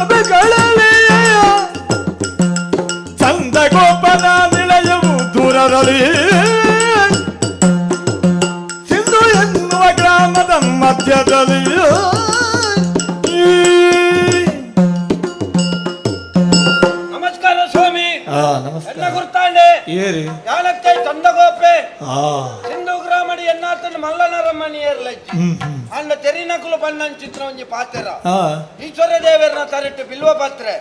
ಸಭೆಗಳಲ್ಲಿ ಚಂದಗೋಪನ ನಿಲಯವು ದೂರದಲ್ಲಿ ಸಿಂಧು ಎನ್ನುವ ಗ್ರಾಮದ ಮಧ್ಯದಲ್ಲಿ. ನಮಸ್ಕಾರ ಸ್ವಾಮಿ. ಎನ್ನ ನಮಸ್ಕಾರ. ಗುರ್ತಾಂಡೆ? ಏರಿ? ಯಾನಕ್ಕೆ ಚಂದಗೋಪೆ. ಸಿಂಧು ಗ್ರಾಮಡಿ ಎನ್ನಾತನ ಮಲ್ಲನರಮ್ಮನಿ ಏರ್ಲಜ್ಜಿ. ಹ್ಮ್ ಹ್ಮ್ ಅಂಡ ತೆರಿನಕುಲು ಬಣ್ಣನ್ ಚಿತ್ರ ಒಂಜಿ ಪಾತೆರ. ಈಶ್ವರ ದೇವರನ ತರೆಟ್ಟು ಬಿಲ್ವ ಪತ್ರೆ,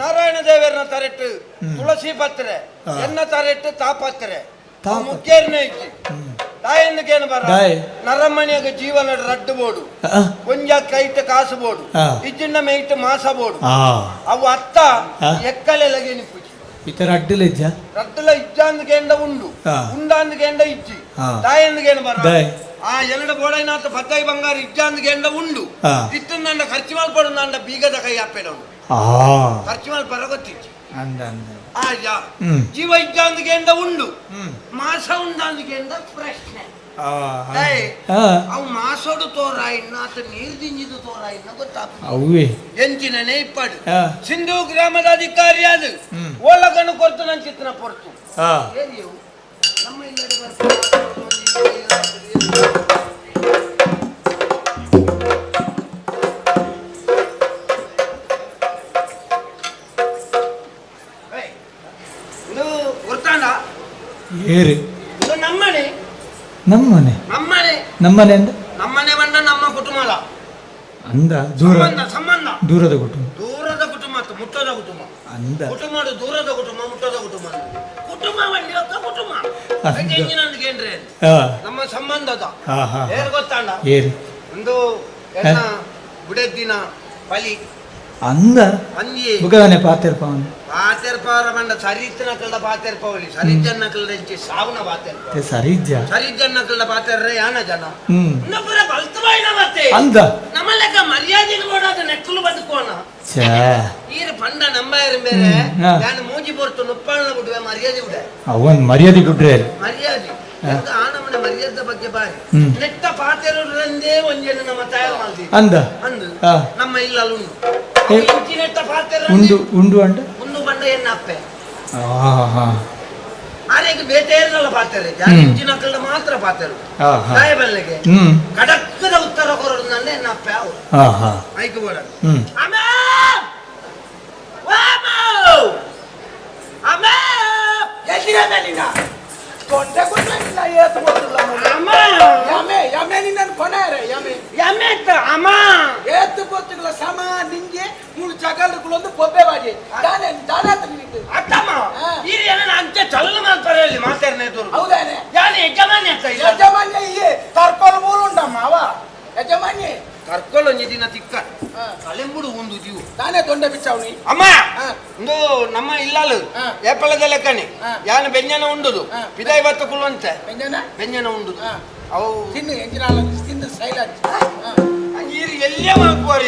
ನಾರಾಯಣ ದೇವರನ ತರೆಟ್ಟು ತುಳಸಿ ಪತ್ರೆ, ಎನ್ನ ತರೆಟ್ಟು ತಾಪತ್ರೆ. ತಾಪತ್ರೆ. ಮುಖ್ಯರ್ನೇ ಇಜ್ಜಿ ತಾಯಂದಕೇನು ಬರ. ದಾಯೆ? ನರಮಣಿಯಾಗ ಜೀವನ ರಡ್ಡು ಬೋಡು. ಒಂಜ ಕೈಟ್ ಕಾಸು ಬೋಡು. ಇಜ್ಜಿನ ಮೇಯ್ಟ್ ಮಾಸ ಬೋಡು. ಅವು ಅತ್ತ. ಎಕ್ಕಲೆಲಗೆ ಪೂಜಿ. ಇತರ ಅಡ್ಡಿಲಿಜ್ಜ? ರಡ್ಡುಲ ಇಜ್ಜಾಂದಕೇಂಡ ಉಂಡು. ಉಂಡಾಂದಕೇಂಡ ಇಜ್ಜಿ. ತಾಯಂದಕೇನು ಬರ. ದಾಯೆ? ಆ ಎನ್ನಡ ಬೋಡೈನಾಥ ಪದ್ದೈ ಬಂಗಾರ ಇಜ್ಜಾಂದಕೇಂಡ ಉಂಡು. ಇತ್ತಂದ ಖರ್ಚು ಮಲ್ಪಡು ನಂಡ ಬೀಗದ ಕೈ ಅಪ್ಪೆಡವು. ಖರ್ಚು ಮಲ್ಪರ ಗೊತ್ತಿಜ್ಜಿ. ಅಂದ ಅಂದ. ಆ ಯಾ. ಜೀವ ಇಜ್ಜಾಂದಕೇಂಡ ಉಂಡು. ಮಾಸ ಉಂಡಾಂದಕೇಂಡ ಪ್ರಶ್ನೆ. ದಾಯೆ? ಅವು ಮಾಸೋಡು ತೋರಾಯಿನ್ನ ಆತ ನೀರು ದಿಂಜಿದು ತೋರಾಯಿನ್ನ ಗೊತ್ತಾಗ್ತದೆ. ಅವೇ. ಎಂಚಿನನೇ ಇಪ್ಪಾಡು. ಸಿಂಧು ಗ್ರಾಮದ ಅಧಿಕಾರಿ ಅದು. ಓಲಗನು ಕೊರ್ತು ನನ್ ಚಿತ್ರ ಪೊರ್ತು. ಏರಿಯವು ನಮ್ಮ ಇಲ್ಲಡೆ ಬರ್ತಾರೆ. ಏಯ್, ಇದು ಗೊತ್ತಾಂಡ? ಏರಿ? ಇದು ನಮ್ಮನೆ. ನಮ್ಮನೆ? ನಮ್ಮನೆ. ನಮ್ಮನೆ ಅಂದ? ನಮ್ಮನೆ ಬಂದ ನಮ್ಮ ಕುಟುಂಬದ. ಅಂದ ದೂರ. ಸಂಬಂಧ ಸಂಬಂಧ. ದೂರದ ಕುಟುಂಬ. ದೂರದ ಕುಟುಂಬ ಅತ್ತು, ಮುಟ್ಟದ ಕುಟುಂಬ. ಅಂದ. ಕುಟುಂಬ ದೂರದ ಕುಟುಂಬ, ಮುಟ್ಟದ ಕುಟುಂಬ, ಕುಟುಂಬ ಬಂಡಿ ಹೊತ್ತ ಕುಟುಂಬ. ಅಂದ. ಎಂಜಿನಂದು ಕೇಂದ್ರ ನಮ್ಮ ಸಂಬಂಧದ. ಹಾ ಹಾ ಏರು ಗೊತ್ತಾಂಡ? ಏರಿ? ಒಂದು ಎನ್ನ ಬುಡೆದ್ದಿನ ಪಲಿ. ಅಂದ. ಅಂದಿ. ಬುಗದಾನೆ ಪಾತೆರ್ಪವನು. ಪಾತೆರ್ಪವರ ಬಂಡ ಸರಿತನ ಕಲ್ದ ಪಾತೆರ್ಪವಲಿ ಸರಿಜನ್ನ ಕಲ್ದ ಇಂಚಿ ಸಾವುನ ಪಾತೆರ್ಪ. ಸರಿಜ್ಜ. ಸರಿಜನ್ನ ಕಲ್ದ ಪಾತೆರ್ರೆ ಯಾನ ಜನ ಇನ್ನೊಬ್ಬರ ಬಲ್ತವಾಯಿನ ಮತ್ತೆ. ಅಂದ. ನಮ್ಮ ಲೆಕ್ಕ ಮರ್ಯಾದೆಗೆ ಬೋಡಾದ ನೆಕ್ಕಲು ಬದುಕೋಣ. ಛೇ. ಈರು ಪಂಡ ನಂಬಾಯರು ಬೇರೆ. ನಾನು ಮೂಜಿ ಪೊರ್ತು ನುಪ್ಪಾಳನ ಬಿಡುವೆ ಮರ್ಯಾದೆ ಬಿಡ. ಅವನ್ ಮರ್ಯಾದೆ ಗುಡ್ರೆ. ಮರ್ಯಾದೆ ಆ ನಮ್ಮನೆ ಮರ್ಯಾದೆ ಬಗ್ಗೆ ಬಾರಿ. ನೆಟ್ಟ ಪಾತೆರುಂದೇ ಒಂಜೆನ ನಮ್ಮ ತಯಾರು ಮಾಡ್ತೀವಿ. ಅಂದ. ಅಂದು. ನಮ್ಮ ಇಲ್ಲಲ್ಲಿ ಉಂಡು. ಇಂಚಿ ನೆಟ್ಟ ಪಾತೆರ. ಉಂಡು ಉಂಡು ಅಂಡ. ಉಂಡು ಬಂಡ ಎನ್ನ ಅಪ್ಪೆ. ಹಾ ಹಾ ಆರೆಗೆ ಬೇಟೆಯಲ್ಲ ಪಾತೆರೆ. ಇಂಚಿನ ಕಲ್ದ ಮಾತ್ರ ಪಾತೆರು. ಹಾ ಹಾ ತಾಯ ಬಲ್ಲೆಗೆ ಖಡಕ್ಕದ ಉತ್ತರ ಕೊರಡು ನನ್ನ ಎನ್ನ ಅಪ್ಪೆ ಅವು. ಹಾ ಹಾ ಐಕು ಬೋಡ. ಅಮ್ಮ ವಾಮ ಅಮ್ಮ. ಎಲ್ಲಿರ ನಿನ್ನ ತೊಂಡೆ ಕೊಟ್ಟಿಲ್ಲ ಏತು ಗೊತ್ತಿಲ್ಲ. ಅಮ್ಮ. ಯಮೆ ಯಮೆ ನಿನ್ನನ್ನು ಕೊನೆಯರೆ ಯಮೆ. ಯಮೆ ಅಮ್ಮ. ಏತು ಗೊತ್ತಿಲ್ಲ ಸಮ ನಿಂಗೆ ಮೂರು ಜಗಲುಗಳೊಂದು ಬೊಬ್ಬೆ ಬಾಜಿ ದಾನೆ ದಾನೆ ನಿನಗೆ. ಅತ್ತಮ್ಮ. ಈ ಏನ ಅಂಚೆ ಚಲ್ಲ ಮಾಡ್ತಾರೆ ಅಲ್ಲಿ ಮಾತಾಡ್ನೆ ತೋರು. ಹೌದಾನೆ? ಯಾರು ಯಜಮಾನ್ಯ ಅಂತ ಇಲ್ಲ. ಯಜಮಾನ್ಯ ಈ ತರ್ಕೊಲ್ ಮೂಲ ಉಂಡಮ್ಮ ಅವ ಯಜಮಾನ್ಯ. ಕರ್ಕೊಳ್ಳು ಒಂಜಿ ದಿನ ತಿಕ್ಕ ಕಲೆಂಬುಡು ಒಂದು ಜೀವ. ತಾನೇ ತೊಂಡೆ ಬಿಚ್ಚಾವಣಿ. ಅಮ್ಮ. ಒಂದು ನಮ್ಮ ಇಲ್ಲಲು ಏಪಲದ ಲೆಕ್ಕನೆ ಯಾನ ಬೆಂಜನ ಉಂಡುದು. ಪಿದಾಯಿ ಬತ್ತ ಕುಲ್ಲಂತೆ. ಬೆಂಜನ. ಬೆಂಜನ ಉಂಡುದು ಅವು. ತಿನ್ನು ಎಂಜಿನ ತಿಂದು ಸೈಲೆಂಟ್. ನೀರು ಎಲ್ಲೇ ಮಲ್ಪುವರು.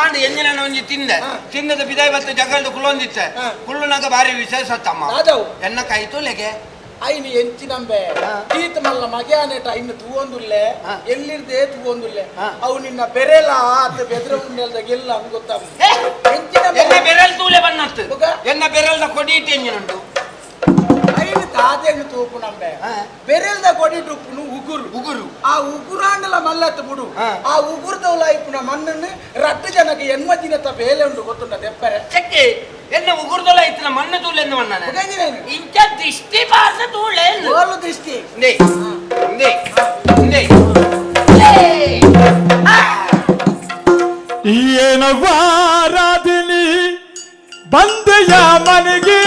ಆಂಡ್ ಎಂಜಿನ ಒಂಜಿ ತಿಂದೆ. ತಿಂದದ ಪಿದಾಯಿ ಬತ್ತ ಜಗಲ್ದು ಕುಲ್ಲೊಂದಿತ್ತೆ. ಕುಳ್ಳುನಾಗ ಬಾರಿ ವಿಶೇಷ ತಮ್ಮ. ಎನ್ನ ಕೈ ತೋಲೆಗೆ. ಐನು ಎಂಚಿನಂಬೆ ತೀತ್ ಮಲ್ಲ ಮಗ್ಯಾನೆಟ ಇನ್ನು ತೂವೊಂದುಲ್ಲೆ. ಎಲ್ಲಿರ್ದೆ ತೂವೊಂದುಲ್ಲೆ. ಅವು ನಿನ್ನ ಬೆರೆಲ ಆತ ಬೆದ್ರ ಉಂಡೆಲ್ದ ಗೆಲ್ಲ ಅಂದ್ ಗೊತ್ತಾಗ. ಎನ್ನ ಬೆರೆಲ್ ತೂಲೆ ಬನ್ನತ್ತು. ಎನ್ನ ಬೆರೆಲ್ದ ಕೊಡಿ ಇಟ್ಟು ಎಂಜಿನುಂಟು. ಐನು ತಾತೆಂಗ್ ತೂಪು ನಂಬೆ. ಬೆರೆಲ್ದ ಕೊಡಿ ಉಪ್ಪುನು ಉಗುರು. ಉಗುರು. ಆ ಉಗುರಾಂಡಲ ಮಲ್ಲತ್ತು ಬುಡು. ಆ ಉಗುರುದೌಲ ಇಪ್ಪುನ ಮಣ್ಣನ್ನು ರಟ್ಟು ಜನಕ್ಕೆ ಎನ್ಮ ದಿನತ ಬೇಲೆ ಉಂಟು ಗೊತ್ತುಂಡ ದೆಪ್ಪರೆ. ಚಕ್ಕೆ ಎನ್ನ ಉಗುರುದೊಲ ಇತ್ತಿನ ಮಣ್ಣು ತೂಲೆ ಎಂದು ಮಣ್ಣನೆ ಇಂಚ ದಿಷ್ಟಿ ಪಾಸ ತೂಳೆ. ಓಲು ದಿಷ್ಟಿ. ಇಂದೇ ಇಂದೇ ಇಂದೇ. ಏನವಾರಾಧಿನಿ ಬಂದೆಯ ಮನೆಗೆ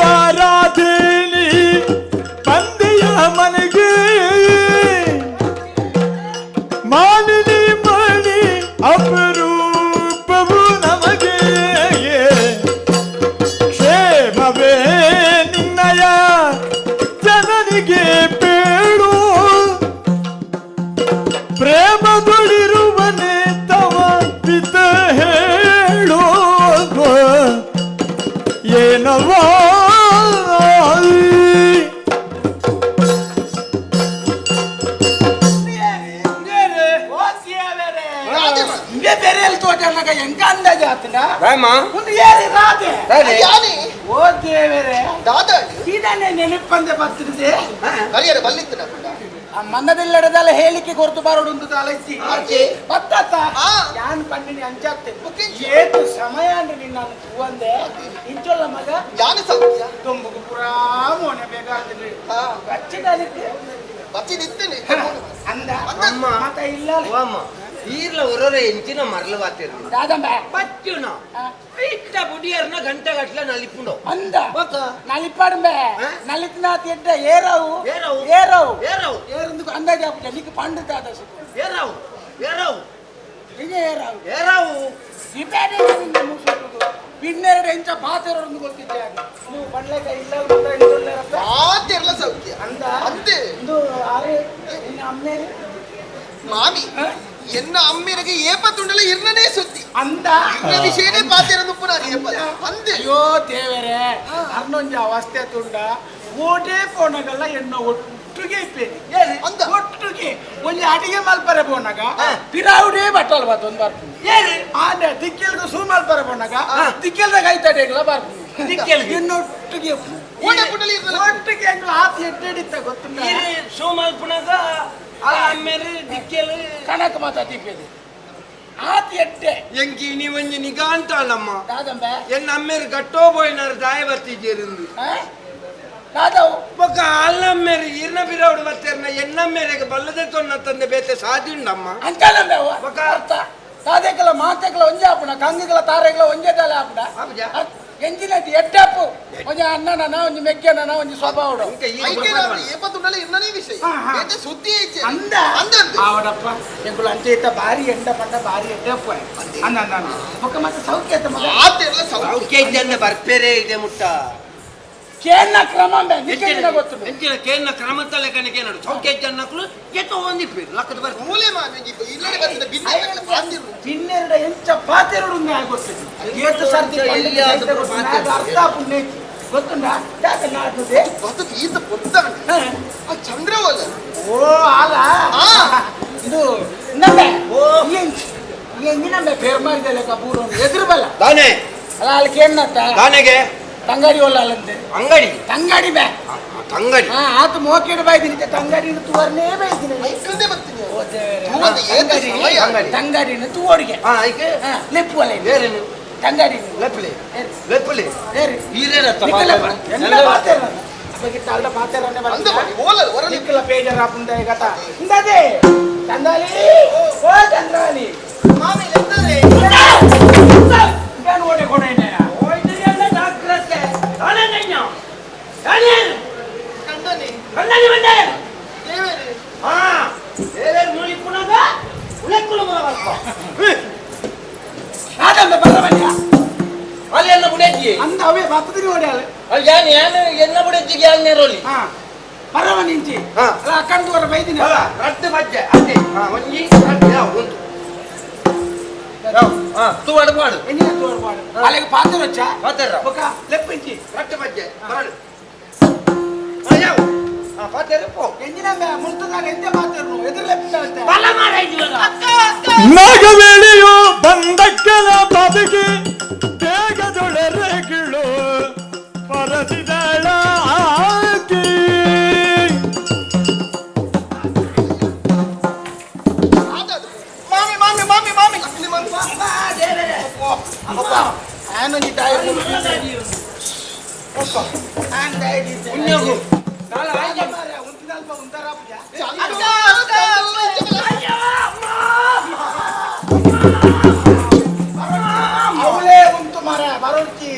ಏನವ್ವಾರಾಧಿನಿ ಬಂದೆಯ ಮನೆಗೆ ಮಾಲಿನಿ Rama ಒಂದು ಏರಿ ರಾಧೆ ಓ ದೇವರೇ ದಾದಾ ಇದನ್ನೇ ನೆನಪಂದೆ ಬತ್ತಿದೆ ಕರಿಯರೆ ಬಲ್ಲಿತ್ತು ನಾ ಆ ಮನ್ನದಿಲ್ಲಡದಲ್ಲ ಹೇಳಿಕೆ ಕೊರತು ಬಾರೋಡು ತಲೈತಿ ಬತ್ತತ್ತ ಯಾನ್ ಪನ್ನಿನಿ ಅಂಚಾತ್ತೆ ಏತು ಸಮಯ ಅಂದ್ರೆ ನಿನ್ನ ತೂವಂದೆ ಇಂಚೊಲ್ಲ ಮಗ ಯಾನು ಸೌಖ್ಯ ದೊಂಬುಗು ಪುರಾ ಮೋನೆ ಬೇಕಾಗ್ತದೆ ಬಚ್ಚಿದಲಿಕ್ಕೆ ಬಚ್ಚಿದಿತ್ತೇನೆ ಅಂದ ಮಾತ ಇಲ್ಲ ಈರ್ಲ ಒರೊರ ಎಂಚಿನ ಮರಲು ಬಾತಿರ್ಲಿ ದಾದಂಬ ಪಚ್ಚುನ ಇಟ್ಟ ಬುಡಿಯರ್ನ ಗಂಟೆ ಗಟ್ಲೆ ನಲಿಪುಂಡು ಅಂದ ನಲಿಪಾಡುಂಬೆ ನಲಿತ್ನಾಥ್ ಎಡ್ಡ ಏರಾವು ಏರಾವು ಏರಾವು ಏರಾವು ಏರಂದು ಅಂದಾಜು ಆಪುಜ ನಿಕ್ ಪಂಡು ದಾದ ಏರಾವು ಏರಾವು ನಿಜ ಏರಾವು ಏರಾವು ಇಬೇನೆ ನಿನ್ನ ಮುಸುಟುದು ಬಿನ್ನೆರಡು ಎಂಚ ಪಾತೆರೊಂದು ಗೊತ್ತಿದ್ದೆ ಆಗ ನೀವು ಪಂಡ್ಲೆಕ ಇಲ್ಲ ಮಾತ್ರ ಇಂಚೊಲ್ಲೆರಪ್ಪ ಪಾತೆರ್ಲ ಸೌಖ್ಯ ಅಂದ ಅಂದೆ ಇಂದು ಆರೆ ನಿನ್ನ ಅಮ್ಮೇರು ಮಾಮಿ ಎನ್ನ ಅಮ್ಮಿನಗೆ ಏಪ ತುಂಡಲ ಇರ್ನನೇ ಸುದ್ದಿ ಅಂದ ಇರ್ನ ವಿಷಯನೇ ಪಾತೆರ ಉಪ್ಪು ನಾನು ಏಪ ಅಂದೆ ಅಯ್ಯೋ ದೇವರೇ ಅರ್ನೊಂಜ ಅವಸ್ಥೆ ತುಂಡ ಓಟೇ ಪೋನಗಲ್ಲ ಎನ್ನ ಒಟ್ಟಿಗೆ ಇಪ್ಪೇನಿ ಅಂದ ಒಟ್ಟಿಗೆ ಒಂಜಿ ಅಡಿಗೆ ಮಲ್ಪರೆ ಪೋನಾಗ ಪಿರಾವುಡೇ ಬಟ್ಟಲ್ ಬಾತು ಒಂದು ಬರ್ಪು ಆಂಡ ದಿಕ್ಕೆಲ್ಗ ಸೂ ಮಲ್ಪರೆ ಪೋನಾಗ ದಿಕ್ಕೆಲ್ದ ಕೈ ತಡೆಗ್ಲ ಬರ್ಪು ದಿಕ್ಕೆಲ್ಗೆ ಇನ್ನೊಟ್ಟಿಗೆ ಒಟ್ಟಿಗೆ ಎಂಗ್ಲ ಆತಿ ಎಡ್ಡೆಡಿತ್ತ ಗೊತ್ತುಂಡ ಸೂ ಮಲ್ಪುನಾಗ ಆಮೇಲೆ ದಿಕ್ಕೆಲ್ ಕಣಕ್ ಮಾತಾ ತಿಪ್ಪೇದಿ ಆತಿ ಎಡ್ಡೆ ಎಂಕಿ ನೀ ಒಂಜಿ ನಿಗಾಂತಾಳಮ್ಮ ದಾದಂಬೆ ಎನ್ನ ಅಮ್ಮೇರು ಗಟ್ಟೋ ಬೋಯ್ನಾರು ದಾಯ ಬತ್ತಿಜೇರಿಂದು ದಾದವು ಬೊಕ್ಕ ಅಲ್ಲಮ್ಮೇರು ಇರ್ನ ಬಿರೌಡು ಬತ್ತೇರ್ನ ಎನ್ನಮ್ಮೇರೆಗೆ ಬಲ್ಲದೆ ತೊನ್ನ ತಂದೆ ಬೇತೆ ಸಾಧ್ಯ ಉಂಡಮ್ಮ ಅಂಚಾಲಂಬೆ ಬೊಕ್ಕ ಅರ್ಥ ತಾದೆಕಲ ಮಾತೆಕಲ ಒಂಜೆ ಆಪುಣ ಕಂಗುಗಳ ತಾರೆಗಳ ಒಂಜೆ ದಾಲೆ ಆಪುಣ ಎಂಜಿನದಿ ಎಡ್ಡಪ್ಪು ಒಂಜಿ ಅಣ್ಣನ ಒಂಜಿ ಮೆಗ್ಗೆನ ಒಂಜಿ ಸ್ವಭಾವ ಏಪ ತುಂಡಲ ಇರ್ನನೇ ವಿಷಯ ಬೇತೆ ಸುದ್ದಿ ಐತೆ ಅಂದ ಅಂದ ಆವಡಪ್ಪ ಎಂಕುಲು ಅಂಚೆ ಇತ್ತ ಬಾರಿ ಎಂಡ ಪಂಡ ಬಾರಿ ಎಡ್ಡಪ್ಪ ಅಂದ ಅಂದ ಬೊಕ್ಕ ಮತ್ತೆ ಸೌಖ್ಯ ಆತ ಮಗ ಆತೆರ್ಲ ಸೌಖ್ಯ ಇದ್ದ ಬರ್ಪೇರೆ ಇದೆ ಮುಟ್ಟ ಕೇನ್ನ ಕ್ರಮ ನಿಕ್ಕೆನ ಗೊತ್ತು ಎಂಚಿನ ಕೇನ್ನ ಕ್ರಮ ತಲೆ ಕಣಕ್ಕೆ ನಡು ಸೌಖ್ಯ ಇದ್ದನ್ನಕ್ಲು ಎತ್ತೋ ಒಂದಿಪ್ಪಿ ಲಕ್ಕದ ಬರ್ತ ಮೂಲೆ ಮಾಮಿ ಇಲ್ಲಡೆ ಬರ್ತದೆ ಬಿನ್ನೆರಡು ಪಾತಿರು ಬಿನ್ನೆರಡ ಎಂಚ ಪಾತಿರುಡು ಗೊತ್ತು ಏತು ಸರ್ತಿ ಅರ್ಥ ಪುಣ್ಯ ಗೊತ್ತುಂಡ ಯಾಕೆ ನಾಟುದೆ ಬರ್ತದೆ ಈತ ಪೊತ್ತಾಂಡ ಆ ಚಂದ್ರವಲ್ಲ ಓ ಆಲ ಇದು ನಂಬೆ ಓ ಎಂಜಿ ನಂಬೆ ಫೇರ್ ಮಾಡಿದೆ ಲೆಕ್ಕ ಪೂರ ಎದುರು ಬಲ್ಲ ದಾನೆ ಅಲ್ಲ ಅಲ್ಲಿ ಕೇನ್ನತ್ತ ದಾನೆಗೆ ತಂಗಡಿ ಒಲ್ಲ ಅಲ್ಲಂತೆ ಅಂಗಡಿ ತಂಗಡಿ ಬೇ ತಂಗಡಿ ಹಾ ಆತ ಮೋಕೆಡ್ ಬೈದಿನಿ ತಂಗಡಿನ ತುವರ್ನೇ ಬೈದಿನಿ ಐಕಂದೆ ಬರ್ತೀನಿ ತಂಗಡಿನ ತುವಡಿಗೆ ಹಾ ಐಕೆ ಲೆಪ್ಪು ಅಲ್ಲ ಬೇರೇನು ತಂಗಡಿ ಲೆಪ್ಪಲೆ ಲೆಪ್ಪಲೆ ಈರೇನತ್ತ ಎಲ್ಲ ಪಾತೆರ ಅಪ್ಪಗಿತ್ತ ಅಲ್ಲ ಪಾತೆರನ್ನೇ ಅಂದ ಓಲಲ್ ಹೊರಲಿ ನಿಕ್ಕಲ ಪೇಜರ್ ಆಪುಂಡ ಗತ ಇಂದದೆ ಚಂದಾಲಿ ಓ ಚಂದ್ರಾಲಿ ಮಾಮಿ ಲೆತ್ತರೆ ನಾನು ಓಡೆ ಕೊಡೇನೆ ಕಂಡನೆ ಕಂಡನೆ ಬಂದೆ ದೇವರೇ ಹಾ ದೇವರೇ ಮೂಲಿ ಪುನಗ ಉಲೆಕ್ಕುಲು ಬರಬೇಕು ಆದಂಬೆ ಬರಬನ್ನಿ ಅಲ್ಲಿ ಎಲ್ಲ ಬುಡಜ್ಜಿ ಅಂದ ಅವೇ ಬತ್ತದಿನಿ ಓಡೆ ಅಲ್ಲಿ ಅಲ್ಲಿ ಯಾನ್ ಯಾನ್ ಎನ್ನ ಬುಡಜ್ಜಿಗೆ ಯಾನ್ ನೇರೋಲಿ ಹಾ ಬರಬನ್ನಿ ಇಂಚಿ ಹಾ ಅಲ್ಲ ಅಕ್ಕಂದು ಹೊರ ಬೈದಿನಿ ಅಲ್ಲ ರಡ್ಡು ಬಜ್ಜೆ ಅದೇ ಹಾ ಒಂಜಿ ರಡ್ಡು ಯಾವ ಒಂದು ಹಾ ತೂವಾಡು ಪಾಡು ಎಂಜಿನ ತೂವಾಡು ಪಾಡು ಅಲ್ಲಿಗೆ ಪಾತ್ರ ವಚ್ಚ ಪಾತ್ರ ಬೊಕ ಲೆಪ್ಪಿಂಚಿ ರಡ್ಡು ಬಜ್ಜೆ ಪಾಡು ಯಾವ ಹಾ ಪಾತ್ರ ಪೋ ಎಂಜಿನ ಮುಲ್ತದಾಗ ಎಂಜ ಪಾತ್ರನು ಎದುರು ಲೆಪ್ಪಿಂದ ಬಲ ಮಾಡಾಯ್ತು ಅಕ್ಕ ಅಕ್ಕ ನಾಗವೇಳಿಯು ಬಂದಕ್ಕಲ ಬದುಕಿ ಬೇಗದೊಳರೆಗಿಳು ಪರಸಿದಳ ಆಕಿ ಮಾಮಿ ಮಾಮಿ ಮಾಮಿ ಮಾಮಿ ನಿಮ್ಮ ಅಪ್ಪ ಆನೊಂಜಿ ತಾಯಿ ಅಪ್ಪ ಆನ್ ತಾಯಿ ಪುಣ್ಯಗು ಅಕ್ಕ ಅಕ್ಕ ಅವಳೇ ಉಂಟು ಮರ ಬರೋರ್ಚಿ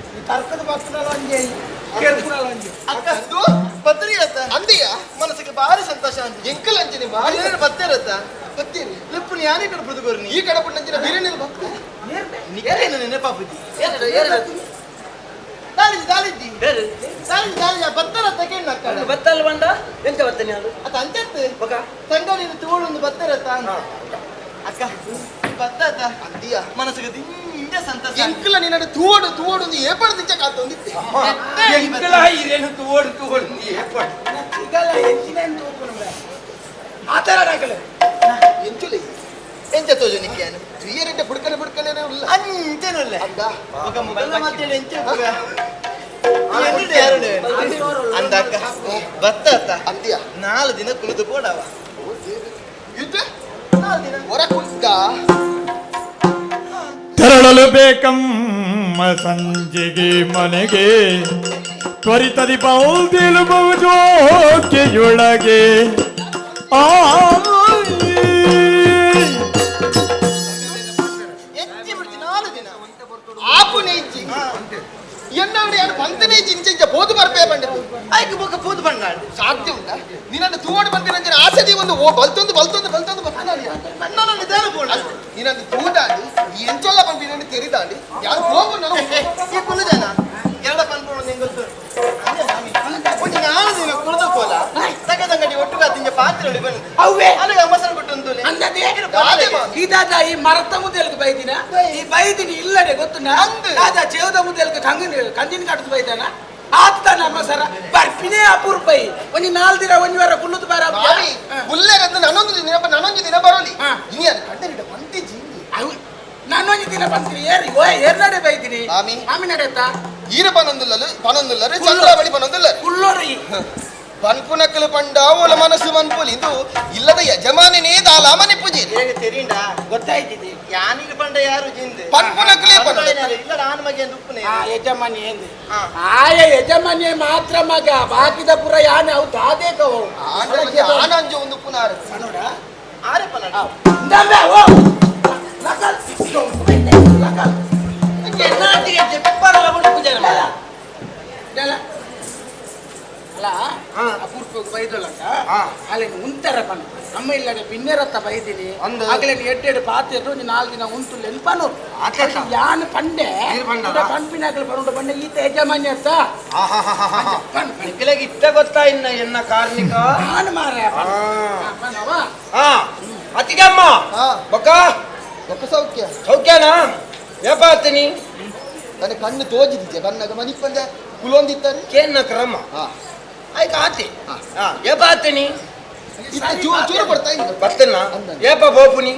ಈ ತರ್ಕದ ಬರ್ತದಲ್ಲ ಒಂಜೆ ಕೇಳ್ಕೊಳಲ್ಲ ಒಂಜೆ ಅಕ್ಕ ಅದು ಬತ್ತರಿ ಅತ್ತ ಅಂದೆಯ ಮನಸ್ಸಿಗೆ ಭಾರಿ ಸಂತೋಷ ಅಂತ ಎಂಕಲ್ ಅಂಚಿನಿ ಭಾರಿ ಬತ್ತೇರತ್ತ ಬತ್ತೀರಿ ಲಿಪ್ಪು ಯಾನೇ ಕಡಪುದು ಗೊರ್ನಿ ಈ ಕಡಪುಂಡಂಚಿನ ಬಿರಿಯಾನಿ ಭಕ್ತ ನಿಕ್ಕೇನು ನೆನಪಾಪುಜಿ ದಾಳಿಜಿ ದಾಳಿಜಿ ದಾಳಿಜಿ ದಾಳಿಜಿ ಬತ್ತರತ್ತ ಕೇಳ ಅಕ್ಕ ಬತ್ತಲ್ಲ ಬಂಡ ಎಂತ ಬತ್ತನಿ ಅದು ಅತ್ತ ಅಂಚತ್ತು ಬೊಕ ತಂಗಡಿನ ತೋಳೊಂದು ಬತ್ತರತ್ತ ಅಕ್ಕ ಬತ್ತತ್ತ ಅಂದಿಯ ಮನಸ್ಸಿಗೆ ದಿಂಜ ಸಂತೋಷ ಎಂಕಲ ನಿನ್ನ ತೂವಡು ತೂವಡು ಒಂದು ಏಪಾಡು ದಿಂಚ ಕಾತೊಂದಿತ್ತೆ ಎಂಕಲ ಇರೇನು ತೂವಡು ತೂವಡು ಏಪಾಡು ಸಿಗಲ್ಲ ಎಂಚಿನ ತೂಪುನ ಆತರ ಡಾಕಲೆ ಎಂಚುಲಿ ಎಂಚ ತೋಜು ನಿಕ್ಕಿಯಾನು ತುಯ್ಯರೆಡ್ಡೆ ಬುಡ್ಕನೆ ಬುಡ್ಕನೆ ಉಲ್ಲ ಅಂಚೆನುಲ್ಲ ఒక ಮೊದಲ ಮಾತೇಳಿ ಎಂಚ ಅಂದಾಕ ಬತ್ತ ಅಂದ್ಯ 4 ದಿನ ಕುಳಿತು ಪೋಡವ ಇದ್ದೆ 4 ದಿನ ಹೊರ ಕುಳಿತ ತೆರಳಲು ಬೇಕಮ್ಮ ಸಂಜೆಗೆ ಮನೆಗೆ ತ್ವರಿತದಿ ಬೌದಿಲು ಬಹುಜೋಕೆಯೊಳಗೆ ಆ ಎಚ್ಚಿ ಬಿಡ್ತಿ 4 ದಿನ ಆಪುನೆ ಇಜ್ಜಿ ಎನ್ನವಡಿ ಯಾರು ಪಂತನೇ ಇಜ್ಜಿ ಇಂಚ ಪೋದು ಬರ್ಪೇ ಬಂಡೆ ಆಯ್ಕೆ ಬೊಕ್ಕ ಪೋದು ಬಂಡ ಸಾಧ್ಯ ಉಂಟಾ ನಿನ್ನನ್ನು ತೂವಡು ಬಂದಿನ ಆಸೆ ಒಂದು ಓ ಬಲ್ತೊಂದು ಬಲ್ತೊಂದು ಬಲ್ತೊಂದು ಬರ್ತಾನೆ ನನ್ನ ನಿಧಾನ ಪೋಣ ನಿನ್ನನ್ನು ತೂದಾಡಿ ಎಂಚೊಲ್ಲ ಬಂದು ತೆರಿದಾಡಿ ಯಾರು ಹೋಗು ನಾನು ಈ ಕುಲುದನ ಎರಡ ಪನ್ಪೋಣ ನಿಂಗೊತ್ತು ಒಂಜಿ 4 ದಿನ ಕುಳಿದು ಪೋಲ ತಗದಂಗಡಿ ಒಟ್ಟುಗ ತಿಂಜ ಪಾತ್ರೆ ಬಂದು ಅವ್ವೆ ಅಲ್ಲಿಗೆ ಅಮ್ಮಸನ ಕೊಟ್ಟು ಅಂದದೆ ಇದಾದ ಈ ಮರತ ಮುದ್ದೆಲ್ಗೆ ಬೈದಿನ ಈ ಬೈದಿನಿ ಇಲ್ಲಡೆ ಗೊತ್ತು ದಾದಾ ಚೇವದ ಮುದ್ದೆಲ್ಗೆ ಕಂಗಿನ ಕಂಜಿನ ಕಟ್ಟದ ಬೈದಾನ ಆತ ನಮ್ಮ ಸರ ಬರ್ಪಿನೇ ಅಪೂರ್ಪ ಒಂಜಿ 4 ದಿನ ಒಂಜಿ ವಾರ ಕುಲ್ಲುದು ಬಾರ ಉಲ್ಲೆಗಂದು ನಾನೊಂದು ದಿನ ನಾನೊಂದು ದಿನ ಬರೋಲಿ ಇನಿ ಅದು ಕಂಡರಿಡ ಬಂತಿ ಜೀವಿ ನಾನೊಂದು ದಿನ ಬಂತೀನಿ ಏರಿ ಓ ಏರ್ನಡೆ ಬೈದಿನಿ ಆಮಿ ಆಮಿ ನಡೆತಾ ಈರ ಪನೊಂದುಲ್ಲಲು ಪನೊಂದುಲ್ಲರು ಚಂದ್ರಾವಳಿ ಪನೊಂದುಲ್ಲ ಕುಲ್ಲೋರಿ ಪನ್ಪುನಕ್ಕಲು ಪಂಡ ಓಲ ಮನಸ್ಸು ಮನ್ಪುಲಿ ಇದು ಇಲ್ಲದ ಯಜಮಾನಿನೇ ದಾಲಾಮನೆ ಪೂಜೆ ಹೇಗೆ ತೆರೀಂಡ ಗೊತ್ತಾಯ್ತಿದೆ ಯಾನಿಗೆ ಪಂಡ ಯಾರು ಜಿಂದೆ ಪನ್ಪುನಕ್ಕಲೇ ಪಂಡ ಇಲ್ಲ ನಾನು ಮಗೆ ಉಪ್ಪುನೆ ಆ ಯಜಮಾನಿ ಎಂದೆ ಆಯ ಯಜಮಾನಿ ಮಾತ್ರ ಮಗ ಬಾಕಿದ ಪುರ ಯಾನೆ ಅವು ದಾದೇ ಕವು ಆನಂಜ ಒಂದು ಪುನಾರ ನೋಡ ಆರೆ ಪನ ಇಂದಂಬೆ ಓ ಲಕಲ್ ಲಕಲ್ ಎನ್ನಾಟಿಗೆ ಜೆಪ್ಪರಲ ಬುಡು ಪೂಜೆ ಅಲ್ಲ ಅಲ್ಲ ಅಪೂರ್ಪ ಬೈದೊಲ್ಲಕ್ಕ ಅಲ್ಲಿ ಉಂತರ ಪನ್ ನಮ್ಮ ಇಲ್ಲಡೆ ಬಿನ್ನೆರತ್ತ ಬೈದಿನಿ ಆಗಲೇ ಎಡ್ಡೆಡು ಪಾತ್ರೆ 4 ದಿನ ಉಂಟು ನೆನ್ಪನು ಯಾನು ಪಂಡೆ ಪಂಪಿನಾಗಲು ಬರುಂಡು ಬಂಡೆ ಈತ ಯಜಮಾನ್ಯ ಅತ್ತ ನಿಖಿಲಗೆ ಇತ್ತ ಗೊತ್ತಾ ಇನ್ನ ಎನ್ನ ಕಾರ್ಮಿಕ ನಾನು ಮಾರ ಅತಿಗಮ್ಮ ಬೊಕ್ಕ ಬೊಕ್ಕ ಸೌಖ್ಯ ಸೌಖ್ಯನಾ ಏಪಾತೀನಿ ನನ್ನ ಕಣ್ಣು ತೋಜಿದಿದ್ದೆ ಕಣ್ಣಾಗ ಮನಿಪ್ಪಂದೆ ಕುಲೊಂದಿತ್ತಾರೆ ಕೇನ್ನ ಕ್ರಮ ಆಯ್ತು ಆತಿ ಏಪಾತೀನಿ ಚೂರು ಕೊಡ್ತಾ ಇದ್ದ ಬರ್ತೇನ ಏಪ ಬೋಪುನಿ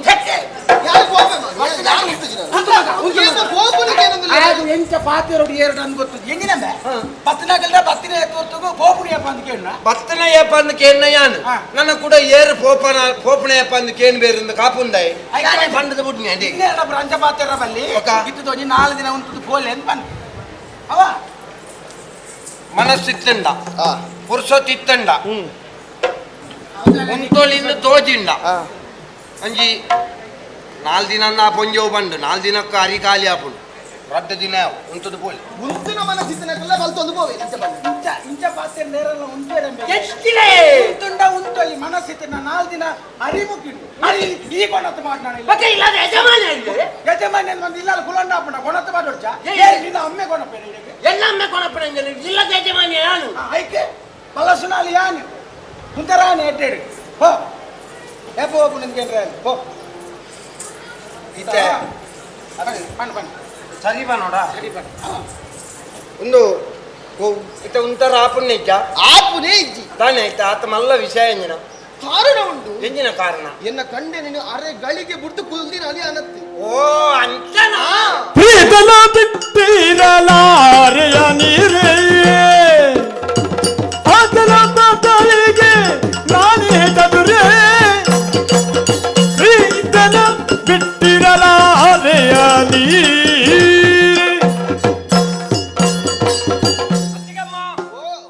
ಯಾರು ಎಂಚ ಪಾತಿರೋಡು ಎರಡು ಅನ್ ಗೊತ್ತು ಎಂಗಿನಂಬೆ ಬತ್ತನಾಗಲ್ದ ಬತ್ತಿನ ತೋರ್ತಗು ಬೋಪುನಿ ಏಪ ಅಂತ ಕೇಳ ಬತ್ತನ ಏಪ ಅಂತ ಕೇಳ ಯಾನು ನನ್ನ ಕೂಡ ಏರು ಪೋಪನ ಪೋಪನ ಏಪ ಅಂತ ಕೇನ್ ಬೇರಿಂದ ಕಾಪುಂದಾಯಿ ಪಂಡದ ಬುಡ್ನಿ ಅದೇ ಅಂಚ ಪಾತಿರ ಬಲ್ಲಿ ಇತ್ತು ತೋಜಿ 4 ದಿನ ಉಂಟು ಪೋಲೆ ಅಂತ ಬನ್ ಅವ ಮನಸ್ಸಿತ್ತಂಡ ಪುರುಷೊತ್ತಿತ್ತಂಡ ಉಂತೋಳಿಂದ ತೋಜಿಂಡ ಅಂಜಿ 4 ದಿನ ನಾ ಪೊಂಜೋ ಬಂಡು 4 ದಿನಕ್ಕೆ ಅರಿ ಖಾಲಿ ಆಪುಂಡು ರಡ್ಡು ದಿನ ಉಂತದು ಪೋಲೆ ಉಂತಿನ ಮನಸ್ಸಿತ್ತನಕ್ಕೆಲ್ಲ ಬಲ್ತೊಂದು ಪೋವೆ ಇಂಚ ಇಂಚ ಪಾತ್ರೆ ನೇರಲ್ಲ ಉಂತೇರಂಬೆ ಉಂತುಂಡ ಉಂತೊಲಿ ಮನಸ್ಸಿತ್ತನ 4 ದಿನ ಅರಿ ಮುಕ್ಕಿಂಡು ಅರಿ ಈ ಕೊಣತ್ತು ಮಾಡ್ನಾಣ ಇಲ್ಲ ಮತ್ತೆ ಇಲ್ಲ ಯಜಮಾನ ಯಜಮಾನ ಒಂದು ಇಲ್ಲ ಕುಲಂಡ ಆಪುಂಡ ಕೊಣತ್ತು ಮಾಡೋಡ್ಚ ನಿನ್ನ ಅಮ್ಮೆ ಕೊಣಪೇನೆ ಎಲ್ಲ ಅಮ್ಮೆ ಕೊಣಪೇನೆ ಇಲ್ಲದ ಯಜಮಾನಿ ಯಾನು ಐಕೆ ಬಲಸುನಾಲಿ ಯಾನು ಕುಂತರಾನೆ ಎಡ್ಡೆಡು ಹೋ ಏಪ ಹೋಗು ನಿನ್ಗೆ ಹೋ ಇತ್ತೆ ಬಣ್ಣ ಬಣ್ಣ ಸರಿ ಬಾ ನೋಡ ಸರಿ ಬಣ್ಣ ಒಂದು ಇತ್ತ ಉಂತರ ಆಪುಣ್ಯ ಇಜ್ಜ ಆಪುನೇ ಇಜ್ಜಿ ತಾನೇ ಆಯ್ತಾ ಆತ ಮಲ್ಲ ವಿಷಯ ಎಂಜಿನ ಕಾರಣ ಉಂಟು ಎಂಜಿನ ಕಾರಣ ಎನ್ನ ಕಂಡೆ ನೀನು ಅರೆ ಗಳಿಗೆ ಬುಡ್ದು ಕುಲ್ದಿನ ಅಲ್ಲಿ ಅನತ್ತಿ ಓ ಅಂಚನಾ ಪ್ರೀತನ ಬಿಟ್ಟಿರಲಾರೆಯ ನೀರೇ ಆತನ ತಾತಳಿಗೆ ನಾನೇ ಚದುರೇ ಪ್ರೀತನ ಬಿಟ್ಟಿರಲಾರೆಯ ನೀರೇ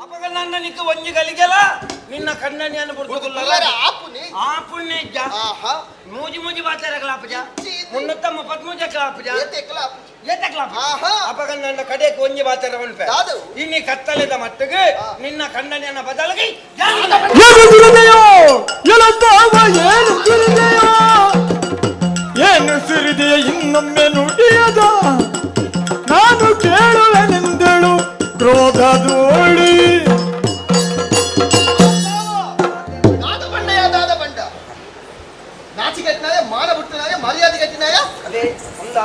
ಅಪಗ ನನ್ನ ನಿಕ್ಕ ಒಂಜಿ ಗಲಿಗೆಲ ನಿನ್ನ ಕಣ್ಣನಿಯನ್ನು ಬುಡ್ದು ಆಪುನೇ ಆಪುಣ್ಯ ಇಜ್ಜ ಮೂಜಿ ಮೂಜಿ ಬಾತಾರಗಳ ಆಪುಜ 333 ಕ್ಲಾಪುಜ ಅಪಗ ನನ್ನ ಕಡೆಗೆ ಒಂಜಿ ಬಾತಾರ ಉಂಟು ಇನ್ನಿ ಕತ್ತಲೆದ ಮಟ್ಟಿಗೆ ನಿನ್ನ ಕಣ್ಣನಿಯನ್ನ ಬದಲಾಗಿ ಏನು ಸುರಿದೆಯೋ ಎಲತ್ತಾವ ಏನು ಸುರಿದೆಯೋ ಏನು ಸುರಿದೆಯ ಇನ್ನೊಮ್ಮೆ ನುಡಿಯದ ನಾನು ಕೇಳುವೆನೆಂದಳು ಕ್ರೋಧದೋಳಿ ದಾದ ಬಂಡಯ ದಾದ ಬಂಡ ನಾಚಿಗೆಟ್ಟಿನಾಯ ಮಾನ ಬಿಟ್ಟನಾಯ ಮರ್ಯಾದೆ ಕಟ್ಟಿನಾಯ ಅದೇ ಒಂದ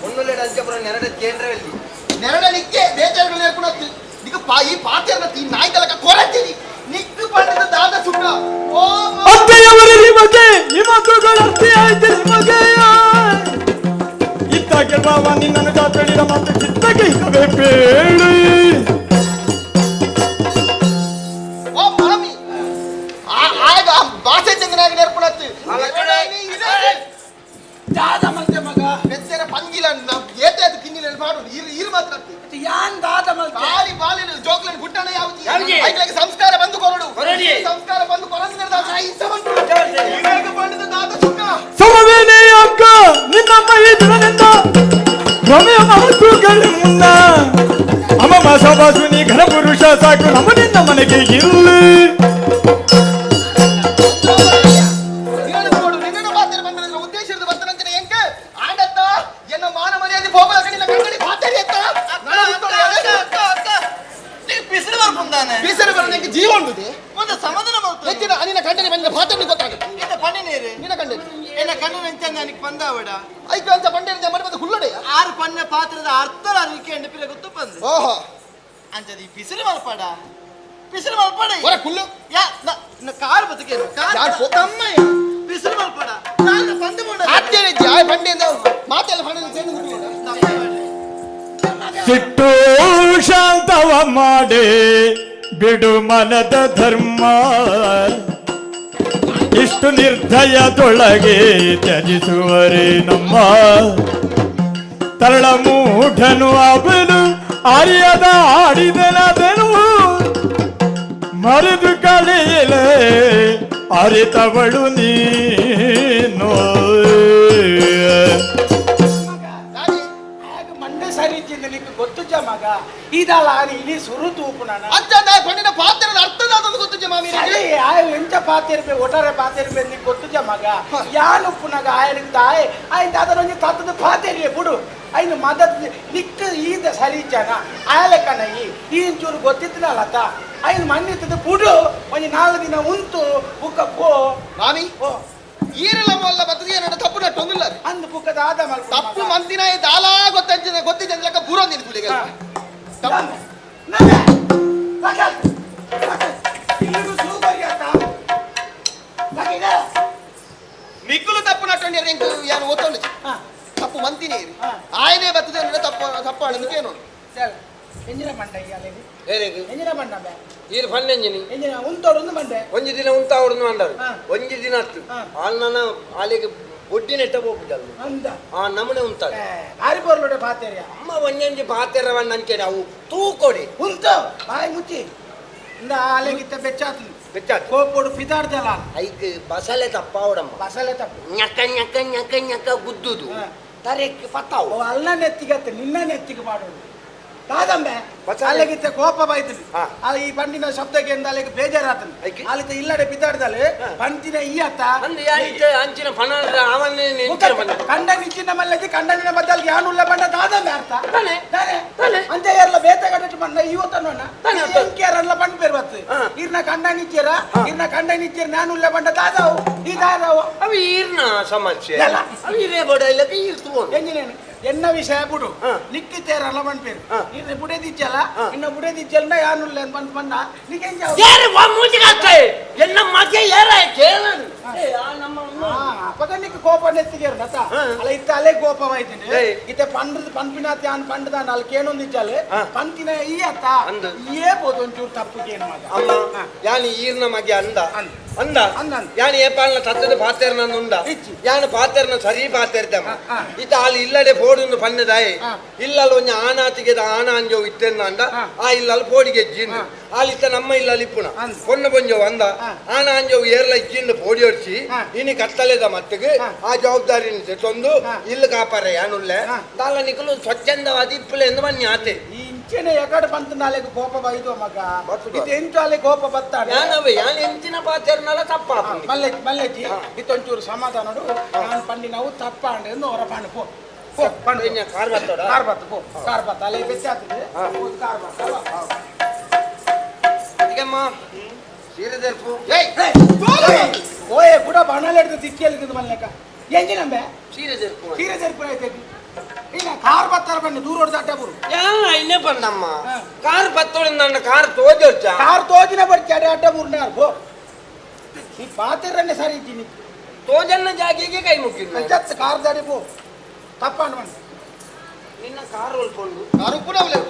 ಒಂದೊಳ್ಳೆ ಅಂಜಪುರ ನೆರಡ ಕೇಂದ್ರದಲ್ಲಿ ನೆರಡಲಿಕ್ಕೆ ಬೇಜಾರುಗಳು ನೇರ್ಕೊಂಡು ನಿಕ್ಕ ಈ ಪಾತ್ರೆ ಈ ನಾಯಿ ತಲಕ ಕೊರತೀನಿ ನಿಕ್ಕು ಪಂಡದ ದಾದ ಸುಣ್ಣ ಓ ಅತ್ತೆಯವರೇ ನಿಮಗೆ ಈ ಮಾತುಗಳರ್ಥ ಆಯ್ತು ಮಗೆಯ ಇತ್ತ ಕೆಳವ ನಿನ್ನನ್ನು ಜಾತ್ರೆಳಿದ ಮಾತು ಚಿತ್ತಕ್ಕೆ ಹಿತವೇ ಬೇಳು. ಓ ಮಾಮಿ ಆಗ ಭಾಷೆ ಚಂದನಾಗಿ ನೆನಪುಣತ್ತು ದಾದ ಮಲ್ತೆ ಮಗ ಬೆಚ್ಚರ ಪಂಗಿಲ ಏತೆ ಅದು ಕಿಂಗಿಲ ಮಾಡು ಇರು ಇರು ಮಾತ್ರ ಯಾನ್ ದಾದ ಮಲ್ತೆ ಬಾಲಿ ಬಾಲಿ ಜೋಕ್ಲನ್ ಗುಟ್ಟಣ ಯಾವುದು ಯಾವ್ದು? ಐಕ್ಲಗೆ ಸಂಸ್ಕಾರ ಬಂದು ಕೊರಡು ಕೊರಡಿ. ಸಂಸ್ಕಾರ ಬಂದು ಕೊರಂದಿನ ಇವಾಗ ಪಂಡಿತ ದಾದ ಸುಖ ಸಮವೇನೇ ಅಕ್ಕ ನಿನ್ನ ಮೈದುನನಿಂದ ಭ್ರಮೆಯ ಮಾತುಗಳ ಮುನ್ನ ಅಮಮ ಸಬಾಸು ನೀ ಘನ ಪುರುಷ ಸಾಕು ನಮ್ಮ ನಿನ್ನ ಮನೆಗೆ ಇಲ್ಲಿ. ನಿನ್ನನ್ನು ಕೊಡು ನಿನ್ನನ್ನು ಮಾತ್ರ ಬಂದ ಉದ್ದೇಶ ಇರೋದು ಬರ್ತನಂತಿನ ಎಂಕ ಆಂಡತ್ತ ಎನ್ನ ಮಾನ ಮರ್ಯಾದೆ ಹೋಗಲ ಕಡಿನ ಕಂಗಡಿ ಪಾತರಿ ಎತ್ತ ಬಿಸಿಲು ಬರ್ಪುಂದಾನೆ ಬಿಸಿಲು ಬರೋ ನಿಂಗೆ ಜೀವ ಉಂಟು ಒಂದು ಸಮಾಧಾನ ಬರ್ತದೆ ಹೆಚ್ಚಿನ ನಿನ್ನ ಕಂಡನಿ ಬಂದ ಪಾತರಿ ಗೊತ್ತಾಗುತ್ತೆ ಇಂತ ಪಣ್ಣೆ ನೀರು ನಿನ್ನ ಕಂಡನಿ ಎನ್ನ ಕಣ್ಣು ನೆಂಚ ನನಗೆ ಬಂದಾವಡ ಐಕು ಅಂತ ಬಂಡೆ ಮನೆ ಬಂದು ಹುಲ್ಲಡೆಯ ಆರು ಪನ್ನೆ ಪಾತ್ರದ ಅರ್ಥ ಅರಿಕೆ ಎಂಡ ಪಿರ ಗೊತ್ತು ಬಂದು ಓಹೋ ಅಂಚದ ಈ ಬಿಸಿಲು ಮಲ್ಪಡ ಬಿಸಿಲು ಮಲ್ಪಡ ಹೊರ ಕುಲ್ಲು ಯಾ ಕಾರ್ ಬದುಕೇನು ಕಾರ್ ಯಾರ್ ತಮ್ಮಯ್ಯ ಬಿಸಿಲು ಮಲ್ಪಡ ನಾನು ಬಂದು ಮಾಡ ಆತ್ಯರೆ ಜಾಯ ಬಂಡೆಯಿಂದ ಮಾತೆಲ್ಲ ಬಂಡೆ ಸೇರಿದ್ರು ಸಿಟ್ಟು ಶಾಂತವ ಮಾಡಿ ಬಿಡು ಮನದ ಧರ್ಮ ಇಷ್ಟು ನಿರ್ದಯದೊಳಗೆ ತ್ಯಜಿಸುವರೇ ನಮ್ಮ ತರಳ ಮೂಢನು ಅವನು ಅರಿಯದ ಆಡಿದನದನು ಮರೆದು ಕಳೆಯಲೇ ಅರಿತವಳು ನೀನು. ಮಂಡೆ ಸರಿ ಇದ್ದಿಂದ ನಿಂಗೆ ಗೊತ್ತುಜ ಮಗ ಇದಲ್ಲ ಇನಿ ಸುರು ತೂಪು ನಾನು ಅಜ್ಜ ನಾ ಪಂಡಿನ ಪಾತ್ರದ ಅರ್ಥದಾದೊಂದು ಗೊತ್ತುಜ ಮಾಮಿ ಸರಿ ಆಯ್ ಎಂಚ ಪಾತಿರ್ಬೆ ಒಟಾರೆ ಪಾತಿರ್ಬೆ ನಿಂಗೆ ಗೊತ್ತುಜ ಮಗ ಯಾನು ಉಪ್ಪುನಾಗ ಆಯನಿಗೆ ತಾಯ್ ಆಯ್ತು ಅದರೊಂಜಿ ತತ್ತದ ಪಾತಿರಿಯೆ ಬಿಡು ಐನು ಮದತ್ ನಿಕ್ಕ ಈದ ಸರಿ ಜನ ಆಯಲೆ ಕಣ ಈ ಇಂಚೂರು ಗೊತ್ತಿತ್ತನಲ್ಲತ್ತ ಐನು ಮಣ್ಣಿತ್ತದ ಬುಡು ಒಂಜಿ 4 ದಿನ ಉಂತು ಬುಕ್ಕ ಪೋ ಮಾಮಿ ಓ ಈರಲ್ಲ ಮೊಲ್ಲ ಬರ್ತದೆ ಏನೋ ತಪ್ಪು ನಟ್ಟೊಂದಿಲ್ಲ ಅಂದ್ ಬುಕ್ಕದ ಆದ ಮಲ್ಪ ತಪ್ಪು ಮಂದಿನ ದಾಲಾ ಗೊತ್ತಂಜಿನ ಗೊತ್ತಿದ್ದ ಲೆಕ್ಕ ಬೂರೊಂದಿನ ಕೂಲಿಗೆ ನಿಕ್ಕುಲು ತಪ್ಪು ನಟ್ಟೊಂಡಿ ಎಂಕು ಯಾನು ಒತ್ತೊಂಡು ತಪ್ಪು ಮಂತಿನಿ ಆಯನೇ ಬರ್ತದೆ ಅಂದ್ರೆ ತಪ್ಪು ತಪ್ಪು ಆಡೋದಕ್ಕೆ ಏನು ಎಂಜಿನ ಮಂಡ ಎಂಜಿನ ಮಂಡ ಈರು ಪನ್ನೆಂಜಿನಿ ಎಂಜಿನ ಉಂತೋಡು ಮಂಡೆ ಒಂಜಿ ದಿನ ಉಂತಾವಡ್ದು ಮಂಡರು ಒಂಜಿ ದಿನ ಅತ್ತು ಆಲ್ನ ಆಲೆಗೆ ಬೊಡ್ಡಿ ನೆಟ್ಟ ಹೋಗ್ಬಿಟ್ಟಲ್ಲ ಅಂದ ಆ ನಮನೆ ಉಂತಾಳೆ ಆರಿ ಬೋರ್ಲೋಡೆ ಪಾತೇರಿಯ ಅಮ್ಮ ಒಂಜೊಂಜಿ ಪಾತೆರವನ್ನ ಅಂಚೆಡೆ ಅವು ತೂಕೊಡಿ ಉಂತು ಬಾಯಿ ಮುಚ್ಚಿ ಇಂದ ಆಲೆಗಿತ್ತ ಬೆಚ್ಚಾತು ಬೆಚ್ಚಾತು ಕೋಪೋಡು ಪಿತಾಡ್ದಲ್ಲ ಐಕ್ ಬಸಲೆ ತಪ್ಪಾವಡಮ್ಮ ಬಸಲೆ ತಪ್ಪು ñಕ್ಕ ñಕ್ಕ ñಕ್ಕ ñಕ್ಕ ಗುದ್ದುದು ತರೆಕ್ ಪತ್ತಾವು ಅಲ್ಲ ನೆತ್ತಿಗತ್ತೆ ನಿನ್ನ ನೆತ್ತಿಗೆ ಮಾಡೋದು ತಾದಂಬೆ ಅಲ್ಲಿಗಿತ್ತ ಕೋಪ ಬಾಯ್ತೀನಿ ಅಲ್ಲಿ ಈ ಬಂಡಿನ ಶಬ್ದಕ್ಕೆ ಎಂದ ಅಲ್ಲಿಗೆ ಬೇಜಾರಾತನ ಅಲ್ಲಿತ್ತ ಇಲ್ಲಡೆ ಬಿದ್ದಾಡ್ದಲೆ ಬಂಟಿನ ಈ ಅತ್ತ ಅಂಚಿನ ಪಣ ಅವನ್ನೇ ಕಂಡ ನಿಚ್ಚಿನ ಮಲ್ಲದಿ ಕಂಡನಿನ ಬದಲಿಗೆ ಯಾನುಲ್ಲ ಬಂಡ ತಾದಂಬೆ ಅರ್ಥ ಅಂತ ಎಲ್ಲ ಬೇತೆ ಕಟ್ಟಟ್ಟು ಬಂಡ ಇವತ್ತನೋಣ ಕೇರಲ್ಲ ಬಂಡ್ ಬೇರೆ ಬತ್ತು ಇರ್ನ ಕಂಡ ನಿಚ್ಚೇರ ಇರ್ನ ಕಂಡ ನಿಚ್ಚೇರ ನಾನುಲ್ಲ ಬಂಡ ತಾದಾವು ಈ ತಾದಾವು ಅವು ಈರ್ನ ಸಮಸ್ಯೆ ಅವು ಇರೇ ಬಡ ಇಲ್ಲಕ್ಕೆ ಈರ್ತುவோನು ಎಂಜಿನೇನು ಎನ್ನ ವಿಷಯ ಬಿಡು ನಿಕ್ಕಿ ತೇರಲ್ಲ ಬಂಡ್ಪೇರು ಇನ್ನು ಬುಡದಿಚ್ಚಲ್ಲ ಇನ್ನು ಬುಡದಿಚ್ಚಲ್ಲ ಯಾನುಲ್ಲ ಬಂದ್ ಬಂದ ಎನ್ನ ಮಗೆ ಏರ ಕೇಳನು ಅಪಗ ನಿಕ್ಕ ಕೋಪ ನೆತ್ತಿಗೇರು ನತ ಅಲ್ಲ ಇತ್ತ ಅಲ್ಲೇ ಕೋಪವಾಯ್ತೀನಿ ಇತ್ತ ಪಂಡ್ರದ್ ಪಂಪಿನಾತಿ ಆನ್ ಪಂಡದಾನ ಅಲ್ಲಿ ಕೇನೊಂದಿಚ್ಚಲೆ ಪಂತಿನ ಈ ಅತ್ತ ಏ ಬೋದು ಒಂಚೂರು ತಪ್ಪು ಕೇನು ಮಗ ಅಮ್ಮ ಯಾನಿ ಈರ್ನ ಮಗೆ ಅಂದ ಅಂದ ಯಾನಿ ಏಪಾಲ್ನ ತತ್ತದ ಪಾತೇರ್ನ ಉಂಡ ಯಾನು ಪಾತೇರ್ನ ಸರಿ ಪಾತೇರ್ದಮ್ಮ ಇತ್ತ ಅಲ್ಲಿ ಇಲ್ಲಡೆ ಫೋಡುಂದು ಪನ್ನದಾಯೆ ಇಲ್ಲಲ್ಲ ಒಂಜಿ ಆನಾತಿಗೆ ಆನ ಅಂಜೋ ಇತ್ತೆಂದ ಅಂದ ಆ ಇಲ್ಲಲ್ಲಿ ಫೋಡಿಗೆ ಜಿಂದು ಆಲಿತ್ತ ನಮ್ಮ ಇಲ್ಲಲ್ಲಿ ಇಪ್ಪುನ ಪೊನ್ನ ಪೊಂಜೋ ಅಂದ ಆನ ಅಂಜೋ ಏರ್ಲ ಇಜ್ಜಿಂದು ಫೋಡಿ ಹೊಡ್ಸಿ ಇನಿ ಕತ್ತಲೆದ ಮಟ್ಟಿಗೆ ಆ ಜವಾಬ್ದಾರಿ ತಂದು ಇಲ್ಲ ಕಾಪಾರೆ ಯಾನುಲ್ಲೆ ದಾಲ ನಿಕಲು ಸ್ವಚ್ಛಂದವಾದ ಇಪ್ಪಲೆ ಎಂದು ಬನ್ನಿ ಆತೆ ಇಂಚೆನೆ ಎಕಡೆ ಬಂತು ನಾಳೆಗೆ ಕೋಪ ಬೈದು ಮಗ ಇದು ಎಂಟು ಅಲೆ ಕೋಪ ಬತ್ತಾನೆ ಯಾನವೆ ಯಾನ್ ಎಂಚಿನ ಪಾತೇರ್ನಲ್ಲ ತಪ್ಪ ಮಲ್ಲೆ ಮಲ್ಲೆಜ್ಜಿ ಇತ್ತೊಂಚೂರು ಸಮಾಧಾನಡು ನಾನು ಪಂಡಿನವು ತಪ್ಪ ಅಂಡ್ ಹೊರ ಪಂಡು ಪೋ ಪೋ ಪಂಡು ಕಾರ್ ಬತ್ತೋಡ ಕಾರ್ ಬತ್ತು ಪೋ ಕಾರ್ ಬತ್ತ ಅಲ್ಲೇ ಬೆಚ್ಚ ಆಗ್ತದೆ ಕಾರ್ ಬತ್ತ ಅದಕ್ಕೆಮ್ಮ ಸೀರೆ ತೆರ್ಪು ಓಯ್ ಕೂಡ ಬಣ್ಣಲೆಡ್ದು ದಿಕ್ಕಿಯಲ್ಲಿ ಮಲ್ಲೆಕ ಎಂಜಿನಂಬೆ ಸೀರೆ ತೆರ್ಪು ಸೀರೆ ತೆರ್ಪು ಆಯ್ತು ಇಲ್ಲ ಕಾರ್ ಬತ್ತಾರ ಬನ್ನಿ ದೂರ ಹೊಡೆದ ಬರು ಇನ್ನೇ ಬಂದಮ್ಮ ಕಾರ್ ಬತ್ತೋಡ ನನ್ನ ಕಾರ್ ತೋಜೊರ್ಚ ಕಾರ್ ತೋಜಿನ ಬರ್ಚಿ ಅಡೆ ಅಡ್ಡ ಬೂರ್ನಾರ್ ಬೋ ಈ ಪಾತಿರನ್ನೇ ಸರಿ ಇದ್ದೀನಿ ತೋಜನ್ನ ಜಾಗೆಗೆ ಕೈ ಮುಗಿಲ್ಲ ಜತ್ ಕಾರ್ ದಾಡಿ ಪೋ ತಪ್ಪಾಂಡ್ ಬಂದು ನಿನ್ನ ಕಾರ್ ಹೊಲ್ಕೊಂಡು ಕಾರು ಕೂಡ ಅವಳೆ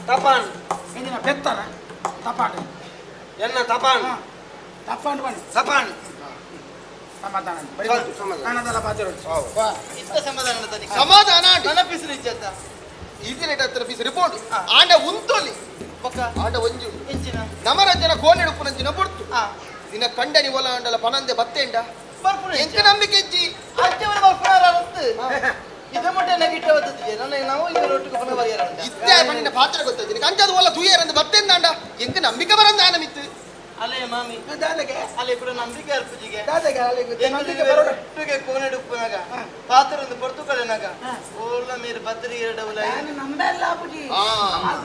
ತಪಾನ್ ಇಂದಿನ ಬೆತ್ತನ ತಪಾಂಡ್ ಎನ್ನ ತಪಾನ್ ತಪ್ಪಾಂಡ್ ಬಂದು ತಪಾನ್ ಸಮಾಧಾನ ಸಮಾಧಾನ ಇತ್ತ ಸಮಾಧಾನ ಸಮಾಧಾನ ನನ್ನ ಪಿಸಿರು ಇಜ್ಜತ್ತ ಈಜಿನ ಹತ್ತಿರ ಪಿಸಿರು ಬೋಡು ಆಂಡ ಉಂತೊಲಿ ಪಕ್ಕ ಆಂಡ ಒಂಜು ನಮರಜ್ಜನ ಕೋನೆಡುಪ್ಪುನಂಚಿನ ಪೊರ್ತು ನಿನ್ನ ಕಂಡನಿ ಒಲ ಅಂಡಲ ಪನಂದೆ ಬತ್ತೆಂಡ ಎಂಕ ನಂಬಿಕೆ ಇಜ್ಜಿ ಅಜ್ಜವರ ಬರ್ಪುನಾರತ್ತು ಇದ ಮಟ್ಟ ನೆಗಿಟ್ಟ ಬರ್ತದೆ ನನ್ನ ನಾವು ಈಗ ಒಟ್ಟಿಗೆ ಪನ ಬರೆಯರ ಇತ್ತೆ ಪನ್ನಿನ ಪಾತ್ರ ಗೊತ್ತಾಯ್ತು ಅಂಚದು ಒಲ್ಲ ತೂಯರಂದು ಬತ್ತೆಂದಾಂಡ ಎಂಕ ನಂಬಿಕೆ ಬರಂದ ಆನಮಿತ್ತು ಅಲೆ ಮಾಮಿ ದಾದಗೆ ಅಲೆ ಕೂಡ ನಂಬಿಕೆ ಅರ್ಪುಜಿಗೆ ದಾದಗೆ ಅಲೆ ನಂಬಿಕೆ ಬರೋಡ ಒಟ್ಟಿಗೆ ಕೋನೆಡುಪ್ಪುನಾಗ ಪಾತ್ರ ಒಂದು ಪೊರ್ತುಕಳೆನಾಗ ಓಲ ಮೇರು ಬತ್ತರಿ ಎರಡವುಲ ನಾನು ನಂಬಲ್ಲ ಅಪ್ಪುಜಿ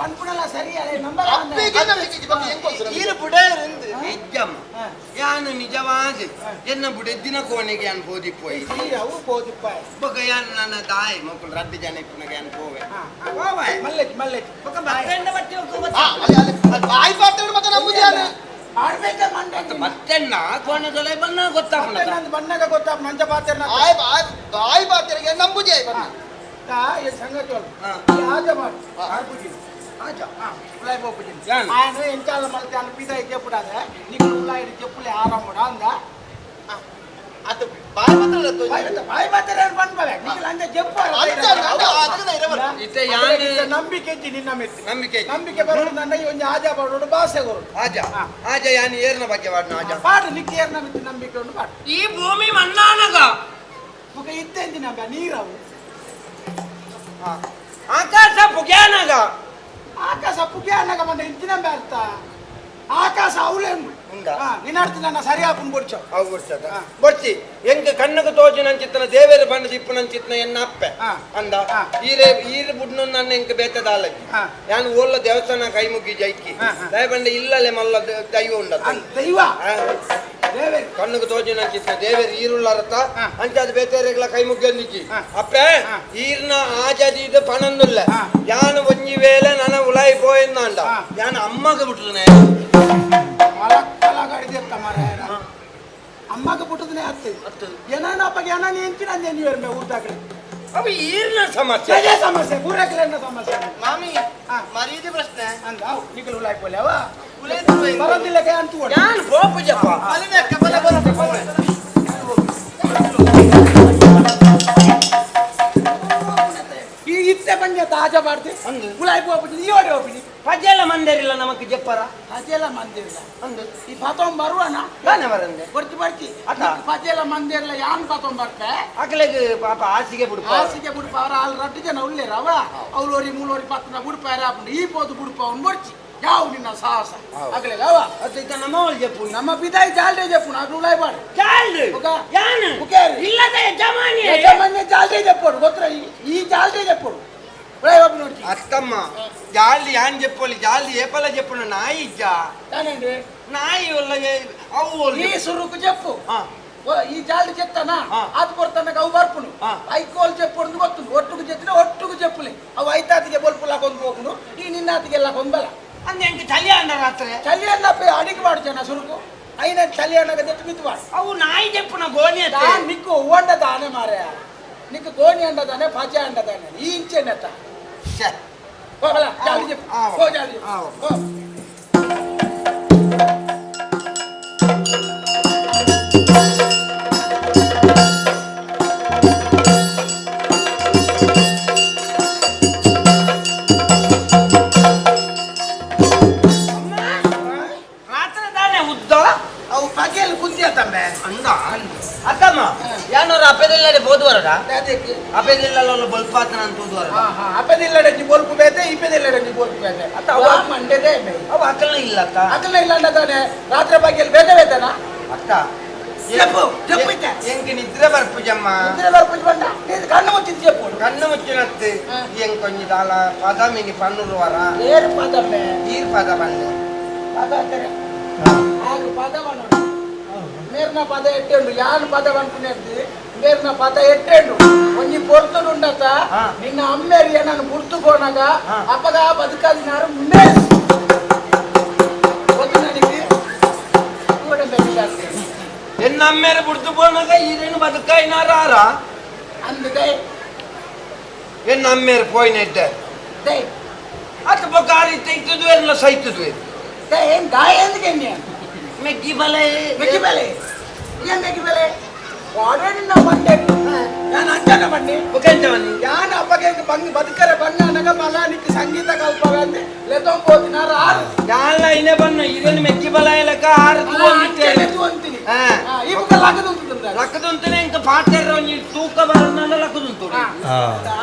ಪನ್ಪುನಲ್ಲ ಸರಿ ಅಲೆ ನಂಬಲ್ಲ ಅಪ್ಪೆಗೆ ನಂಬಿಕೆ ಇಜ್ಜಿ ಬಕ್ಕ ಎಂಕ ಈರು ಬುಡಯರಂದು ನಿಜಮ್ಮ ಯಾನು ನಿಜವಾದ ಎನ್ನ ಬುಡೆದ್ದಿನ ಕೋಣೆಗೆ ಯಾನ್ ಪೋದಿಪ್ಪೋಯ್ ಅವು ಪೋದಿಪ್ಪ ಬೊಕ ಯಾನ್ ನನ್ನ ತಾಯಿ ಮಕ್ಕಳು ರಡ್ಡು ಜನ ಇಪ್ಪುನಗ ಯಾನ್ ಪೋವೆ ಪೋವೆ ಮಲ್ಲೆಜ್ ಮಲ್ಲೆಜ್ ಬೊಕ ಬತ್ತೆಂಡ ಬತ್ತಿ ಅಲೆ ಅಲೆ ಬಾಯಿ ಪಾತ್ರ ಮತ್ತೆ ನಂಬುಜಿ ಯಾನು ಆಡ್ಬೇಕ ಮಂಡೆ ಬತ್ತೆನ್ನ ಕೋಣೆದೊಲೆ ಬಣ್ಣ ಗೊತ್ತಾಪುನ ನಂದು ಬಣ್ಣಗ ಗೊತ್ತಾಪ ನಂಜ ಪಾತ್ರ ಆಯ್ ಬಾಯ್ ಬಾಯ್ ಪಾತ್ರೆಗೆ ನಂಬುಜಿ ಆಯ್ ಬಣ್ಣ ಈ ಸಂಗತಿ ಆಜ ಮಾಡಿ ಆರ್ಪುಜಿ ಆಜ ಉಲಾಯ್ ಪೋಪುಜಿ ఆయన ಎಂಚಾಲ ಮಲ್ತೆ ಅನ್ನ ಪಿದಾಯಿ చెప్పుడాದೆ నీకు ఉలాయి చెప్పులే ఆరాముడా అంద ಅದು ಬಾಯ್ ಮಾತ್ರ ಬಾಯ್ ಮಾತ್ರ ಪನ್ಪವೆ నీకు లంಜ చెప్పు ಇತ್ತೆ ಯಾನು ನಂಬಿಕೆ ಇಜ್ಜಿ ನಿನ್ನ ಮೆತ್ತು ನಂಬಿಕೆ ನಂಬಿಕೆ ಬರೋದು ಒಂಜಿ ಆಜ ಪಾಡೋಡು ಭಾಷೆ ಕೊರಡು ಆಜ ಆಜ ಯಾನು ಏರ್ನ ಬಗ್ಗೆ ವಾಡ್ನ ಆಜ ಪಾಡು ನಿಕ್ಕೆ ಏರ್ನ ಮಿತ್ತು ನಂಬಿಕೆ ಉಂಡು ಪಾಡು ಈ ಭೂಮಿ ಮಣ್ಣಾನಗ ಮುಖ ಇತ್ತೆಂದಿ ನಂಬ ನೀರವು ಆಕಾಶ ಪುಗ್ಯಾನಗ ಆಕಾಶ ಪುಗ್ಯಾನಗ ಮಂಡ ಇಂಚಿನ ಅರ್ಥ ಆಕಾಶ ಅವಲೇ ಉಂಡ ನಿನ್ನರ್ಥ ನನ್ನ ಸರಿ ಹಾಕೊಂಡು ಬೊಡ್ಚ ಅವು ಬೊಡ್ಚದ ಬೊಡ್ಚಿ ಎಂಕ ಕಣ್ಣకు ತೋಚಿನಂಚಿತ್ತನ ದೇವೇರ ಬಣ್ಣ ದಿಪ್ಪುನಂಚಿತ್ತನ ಎನ್ನ ಅಪ್ಪೆ ಅಂದ ಈರೆ ಈರು ಬುಡ್ನು ನನ್ನ ಎಂಕ ಬೇತದಾಲಗಿ ಯಾನು ಓಲ್ಲ ದೇವಸ್ಥಾನ ಕೈ ಮುಗ್ಗಿ ಜೈಕಿ ದಯಬಂಡ ಇಲ್ಲಲೆ ಮಲ್ಲ ದೈವ ಉಂಡ ದೈವ ಕಣ್ಣకు ತೋಚಿನಂಚಿತ್ತನ ದೇವೇರ ಈರುಳ್ಳರತ ಅಂಚಾದ ಬೇತೇರೆಗ್ಲ ಕೈ ಮುಗ್ಗಂದಿಜ್ಜಿ ಅಪ್ಪೆ ಈರ್ನ ಆಜದೀದ ಪಣಂದುಲ್ಲ ಯಾನು ಒಂಜಿ ವೇಳೆ ನನ್ನ ಉಲಾಯಿ ಪೋಯಂದಾಂಡ ಯಾನು ಅಮ್ಮಗ ಬಿಟ್ರನೆ ಅಮ್ಮಗ ಪುಟ್ಟದನೆ ಹತ್ತು ಏನಪ್ಪ ಏನ ಎಂಚಿನ ನೀವು ಊಟಕ್ಕೆ ಅವು ಈರ್ನ ಸಮಸ್ಯೆ ಅದೇ ಸಮಸ್ಯೆ ಪೂರಕಲೇನ ಸಮಸ್ಯೆ ಮಾಮಿ ಮರೀದಿ ಪ್ರಶ್ನೆ ಅಂದ ನಿಕಲು ಉಲಾಯಿ ಪೋಲೆವ ಬರೋದಿಲ್ಲ ಅಂತ ನಾನು ಪೋಪುಜಪ್ಪ ಅಲ್ಲಿನ ಕಬಲ ಬರ ಈ ಇತ್ತೆ ಬಂಜ ತಾಜಾ ಬಾರ್ದು ಉಲಾಯಿ ಪೋಪುಜಿ ಈ ಓಡಿ ಹೋಪಿನಿ ಪಜೆಲ ಮಂದಿರಿಲ್ಲ ನಮಕ್ ಜಪ್ಪರ ಪಜೆಲ ಮಂದಿರಿಲ್ಲ ಅಂದು ಈ ಪಾತೊಂಬ ಬರುವನ ನಾನೇ ಬರಂದೆ ಬರ್ತಿ ಬರ್ತಿ ಅತ್ತ ಪಜೆಲ ಮಂದಿರಲ್ಲ ಯಾನ್ ಪಾತೊಂಬ ಬರ್ತೆ ಅಕಲೆಗ್ ಪಾಪ ಹಾಸಿಗೆ ಬಿಡುಪ ಹಾಸಿಗೆ ಬಿಡುಪ ಅವರ ಅಲ್ಲಿ ರಡ್ಡು ಜನ ಉಳ್ಳೇರವ ಅವ್ಲೋರಿ ಮೂಲೋರಿ ಪತ್ರ ಬುಡುಪಾರ ಈ ಪೋದು ಬುಡುಪ ಅವ್ನು ಬರ್ಚಿ ಯಾವ ನಿನ್ನ ಸಾಹಸ ಅಗಲೆ ಅವ ಅದು ನಮ್ಮ ಅವಳು ಜಪ್ಪು ನಮ್ಮ ಪಿತಾಯಿ ಜಾಲ್ಡೆ ಜಪ್ಪು ನಾವು ಉಲಾಯಿ ಬಾಡು ಜಾಲ್ಡು ಯಾನು ಇಲ್ಲದ ಯಜಮಾನಿ ಯಜಮಾನ್ಯ ಜಾಲ್ಡೆ ಜಪ್ಪೋಡು ಗೊತ್ತರ ಈ ಜಾಲ್ಡೆ ಜಪ್ಪೋಡು ಅತ್ತಮ್ಮ ಜಾಲಿ ಯಾನ್ ಜಪ್ಪೋಲಿ ಜಾಲಿ ಏಪಲ ಜಪ್ಪುನ ನಾಯಿ ಇಜ್ಜ ನಾಯಿ ಒಲ್ಲಗೆ ಅವು ಈ ಸುರುಕು ಜಪ್ಪು ಈ ಜಾಲಿ ಚೆತ್ತನ ಅದು ಕೊಡ್ತಾನಕ ಅವು ಬರ್ಪುನು ಐಕೋಲ್ ಜಪ್ಪು ಗೊತ್ತು ಒಟ್ಟುಗು ಜೆತ್ತಿನ ಒಟ್ಟುಗು ಜಪ್ಪುಲೆ ಅವು ಐತಾತಿಗೆ ಬೊಲ್ಪುಲ ಕೊಂದು ಹೋಗುನು ಈ ನಿನ್ನಾತಿಗೆಲ್ಲ ಕೊಂಬಲ ಅಂದೆ ಎಂಕ ಚಳಿ ಅಂಡ ರಾತ್ರಿ ಚಳಿ ಅನ್ನ ಅಡಿಗೆ ಮಾಡು ಜನ ಸುರುಕು ಐನ ಚಳಿ ಅಣ್ಣಗ ಜೆತ್ತು ಮಿತ್ತು ಮಾಡು ಅವು ನಾಯಿ ಜಪ್ಪುನ ಗೋಣಿ ನಿಕ್ಕು ಹೂವಂಡ ದಾನೆ ಮಾರ್ಯ ನಿಕ್ಕು ಗೋಣಿ ಅಂಡದಾನೆ ಪಜೆ ಅಂಡದಾನೆ ಈ ಇಂಚೆನತ್ತ ಹೋಗಲ್ಲ ಜಾಲಿ ಜಪ್ಪು ಹೋ ಜಾಲಿ ಹೋ ಅವು ಪಗೆಯಲ್ಲಿ ಕುಂತಿಯ ತಂಬೆ ಅಂದ ಅತ್ತಮ್ಮ ಯಾನೋರ ಅಪ್ಪೆದಿಲ್ಲಡೆ ಬೋದುವರಡ ಅಪ್ಪೆದಿಲ್ಲ ಬೊಲ್ಪಾತನ ಅಂತ ಓದುವರ ಅಪ್ಪೆದಿಲ್ಲಡೆ ನೀ ಬೊಲ್ಪು ಬೇತೆ ಇಪ್ಪೆದಿಲ್ಲಡೆ ನೀ ಬೊಲ್ಪು ಬೇತೆ ಅತ್ತ ಅವ ಮಂಡೆದೇ ಅವ ಅಕಲ್ನ ಇಲ್ಲ ಅತ್ತ ಅಕಲ್ನ ಇಲ್ಲ ಅಂಡದಾನೆ ರಾತ್ರಿ ಬಗೆಯಲ್ಲಿ ಬೇತೆ ಬೇತನಾ ಅತ್ತ ಜಪ್ಪು ಜಪ್ಪು ಇತ್ತೆ ಎಂಕ್ ನಿದ್ರೆ ಬರ್ಪುಜಮ್ಮ ನಿದ್ರೆ ಬರ್ಪುಜ ಬಂಡ ನೀನು ಕಣ್ಣು ಮುಚ್ಚಿನ ಜಪ್ಪು ಕಣ್ಣು ಮುಚ್ಚಿನತ್ತು ಎಂಕ್ ಒಂಜಿ ದಾಲ ಪದ ಮಿನಿ ಪನ್ನೂರು ವರ ಏರು ಪದಮ್ಮೆ ಈರ್ ಪದ ಬಂದೆ ಪದ ಅಂತಾರೆ ಆಗ ಪದ ಬಂಡು ಮೇರ್ನ ಪದ ಎಟ್ಟೆಂಡು ಯಾನ್ ಪದ ಪನ್ಪುನೆರ್ದು ಮೇರ್ನ ಪದ ಎಟ್ಟೆಂಡು ಒಂಜಿ ಪೊರ್ತುಡು ಉಂಡತ ನಿನ್ನ ಅಮ್ಮೇರಿಯ ನಾನು ಬುಡ್ತು ಪೋನಾಗ ಅಪ್ಪಗ ಬದುಕಾದಿನಾರು ಮೇಲ್ ಗೊತ್ತು ನನಗೆ. ನಮ್ಮೇರೆ ಬುಡ್ದು ಪೋನಾಗ ಈರೇನು ಬದುಕಾಯಿನಾರ ಆರ ಅಂದದೆ ಎನ್ನ ಅಮ್ಮೇರು ಪೋಯಿನ ಇದ್ದೆ they ಅತ್ತ ಬೊಕ್ಕ ಇತ್ತದು ಎಲ್ಲ ಸೈತದು they ಏನ್ ದಾಯ ಎಂದಕ್ಕೆ ಮೆಗ್ಗಿ ಬಲೆ ಮೆಗ್ಗಿ ಬಲೆ ಏನ್ ಮೆಗ್ಗಿ ಬಲೆ ವಾಡೇನ ಬಂಡೆ ನಾನು ಅಂಜನ ಬಂಡೆ ಒಕೆಂತವನಿ ಯಾನ ಅಪ್ಪಗೆ ಬಂಗ್ ಬದುಕರೆ ಬಣ್ಣ ನಗ ಮಲಾನಿಕ್ ಸಂಗೀತ ಕಲ್ಪವಂತೆ ಲೆತೊಂಬೋದಿನಾರ ಆರು ಯಾಲ ಇನೆ ಬಣ್ಣ ಇರೇನು ಮೆಗ್ಗಿ ಬಲ ಇಲಕ ಆರು ಅಂಚನೆ ತೂವಂತೀನಿ ಈ ಬುಕ್ಕ ಲಕ್ಕದುಂತುಂದ ಲಕ್ಕದುಂತನೆ ಇಂಕ ಪಾತೆರ ಒಂಜಿ ತೂಕ ಬರನಲ್ಲ ಲಕ್ಕದುಂತು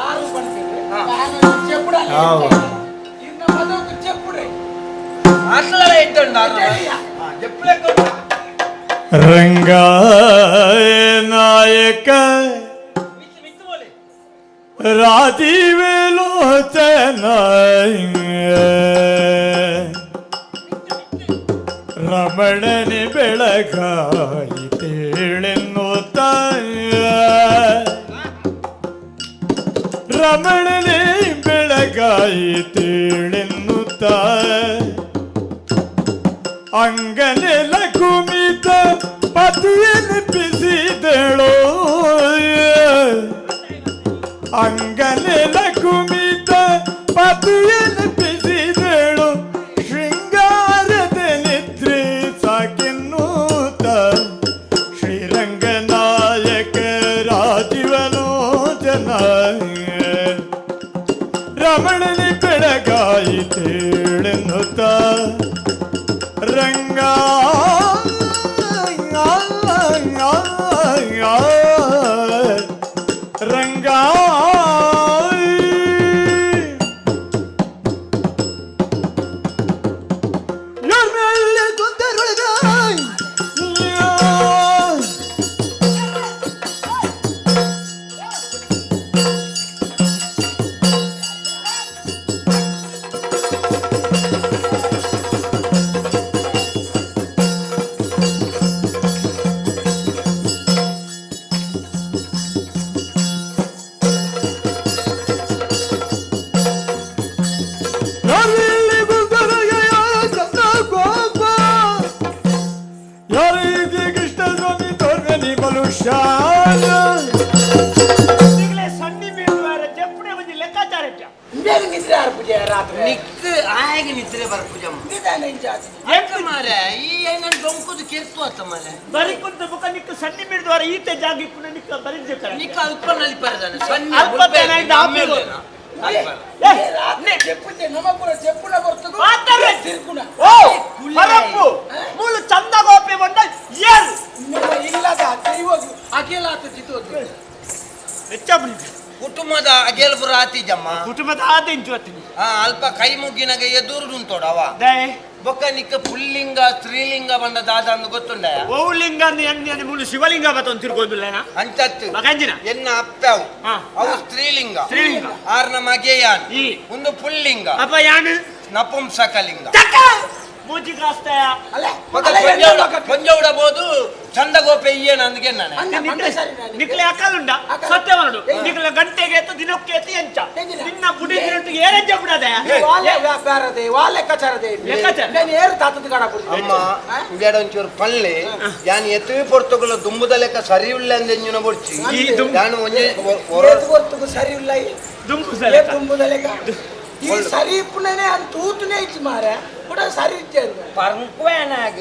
ಆರು ಬಂಡೆ చెప్పుడా ఇన్న మదొక చెప్పుడే అట్లా ఇట్టండి చెప్పులేక ರಂಗ ನಾಯಕ ರಾಜೀವಲೋಚನ ರಮಣನೆ ಬೆಳಗಾಯಿ ತೇಳೆನ್ನುತ್ತ ರಮಣನೆ ಬೆಳಗಾಯಿ ತೇಳೆನ್ನುತ್ತ ಅಂಗನೆಲ ಕುಮಿತ ಪತಿಯನಿಪಿಸಿದಳೋ ಅಂಗನೆಲ ಕುಮಿತ ಪತಿಯನಿಪಿಸಿದಳು ಶೃಂಗಾರದ ನಿದ್ರೆ ಸಾಕೆನ್ನುತ್ತ ಶ್ರೀರಂಗನಾಯಕ ರಾಜೀವಲೋಚನ ರಮಣನೆ ಬೆಳಗಾಯಿ ತೇಳೆನ್ನುತ್ತ ರಂಗ ರಂಗ ಕುಟುಂಬದ ಅಗೇಲ್ಪುರ ಆತಿಜಮ್ಮ ಕುಟುಂಬದ ಆದಿಂಚು ಅತ್ತಿನಿ ಅಲ್ಪ ಕೈ ಮುಗ್ಗಿನಾಗ ಎದುರು ಉಂಟೋಡವ ಬೊಕ್ಕ ನಿಕ್ಕ ಪುಲ್ಲಿಂಗ ಸ್ತ್ರೀಲಿಂಗ ಬಂದ ದಾದ ಅಂದು ಗೊತ್ತುಂಡ ಓಲಿಂಗ ಎನ್ನ ಮೂಲು ಶಿವಲಿಂಗ ಬತ್ತೊಂದು ತಿರ್ಗೋದಿಲ್ಲ ಅಂಚತ್ತು ಮಗಂಜಿನ ಎನ್ನ ಅಪ್ಪವು ಅವು ಸ್ತ್ರೀಲಿಂಗ ಸ್ತ್ರೀಲಿಂಗ ಆರ್ನ ಮಗೆಯಾನ್ ಒಂದು ಪುಲ್ಲಿಂಗ ಅಪ್ಪ ಯಾನು ನಪುಂಸಕಲಿಂಗ ಮೂಜಿ ಕಾಸ್ತಾಯ ಕೊಂಜೌಡಬಹುದು ಚಂದಗೋಪೆ ಇಯ್ಯನ ಅಂದ್ಗೆ ನಾನು ನಿಕ್ಲೆ ಅಕ್ಕಲುಂಡ ಸತ್ಯವನುಡು ನಿಕ್ಲೆ ಗಂಟೆಗೆ ಎತ್ತು ದಿನಕ್ಕೆ ಎತ್ತು ಎಂಚ ನಿನ್ನ ಬುಡಿ ದಿನಟ್ಟು ಏರಂಜ ಬಿಡದೆ ಅಮ್ಮ ಬೇಡ ಒಂಚೂರು ಪಲ್ಲೆ ಯಾನ್ ಎತ್ತು ಪೊರ್ತುಗುಲ ದುಂಬುದ ಲೆಕ್ಕ ಸರಿ ಇಲ್ಲ ಅಂದೆಂಜಿನ ಬೊಡ್ಚಿ ಯಾನು ಒಂಜೆ ಪೊರ್ತುಗು ಸರಿ ಇಲ್ಲ ದುಂಬು ಲೆಕ್ಕ ಈ ಸರಿ ಇಪ್ಪುನೇ ಅಂತ ತೂತುನೇ ಇಚ್ಚು ಮಾರೆ ಕೂಡ ಸರಿ ಇಚ್ಚೇರು ಪರಂಕ್ವೇನಾಗ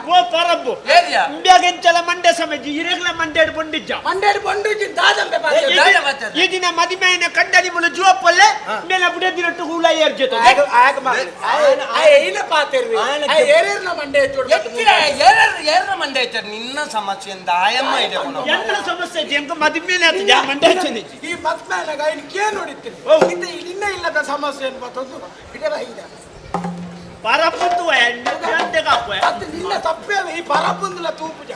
ಓ ಪರಬ್ಬು ಇಂಬ್ಯಾಗೆಂಚಲ ಮಂಡೆ ಸಮೇಜಿ ಇರೆಗ್ಲ ಮಂಡೇಡು ಬೊಂಡಿಜ್ಜ ಮಂಡೇಡು ಬೊಂಡಿಜ್ಜಿ ದಾದಂಬೆ ಈ ದಿನ ಮದಿಮೆಯನ ಕಂಡನಿ ಮುಲು ಜುವಪ್ಪಲ್ಲೆ ಮೇಲ ಬುಡೆ ದಿನಟ್ಟು ಹೂಲ ಏರ್ಜೊತೆ ಆಗ ಆ ಏನ ಪಾತೆರ್ವಿ ಆ ಏರೇರ್ನ ಮಂಡೆ ಚೋಡು ಏರ್ನ ಮಂಡೆ ಐತೆ ನಿನ್ನ ಸಮಸ್ಯೆಯಿಂದ ಆಯಮ್ಮ ಇದೆ ಎನ್ನ ಸಮಸ್ಯೆ ಎಂಕ ಮದಿಮೆನ ಆತ ಮಂಡೆ ಹಚ್ಚನಿ ಈ ಮದ್ಮೇನಾಗ ಇನ್ ಕೇ ನೋಡಿತ್ತೀನಿ ನಿನ್ನ ಇಲ್ಲದ ಸಮಸ್ಯೆ ಏನು ಬತ್ತೊಂದು ಇಡಲ ಇದೆ ಪರಪುತ್ತು ಅದು ನಿನ್ನ ತಪ್ಪೇ ಈ ಪರಪುಂದಿಲ್ಲ ತೂಪುಜ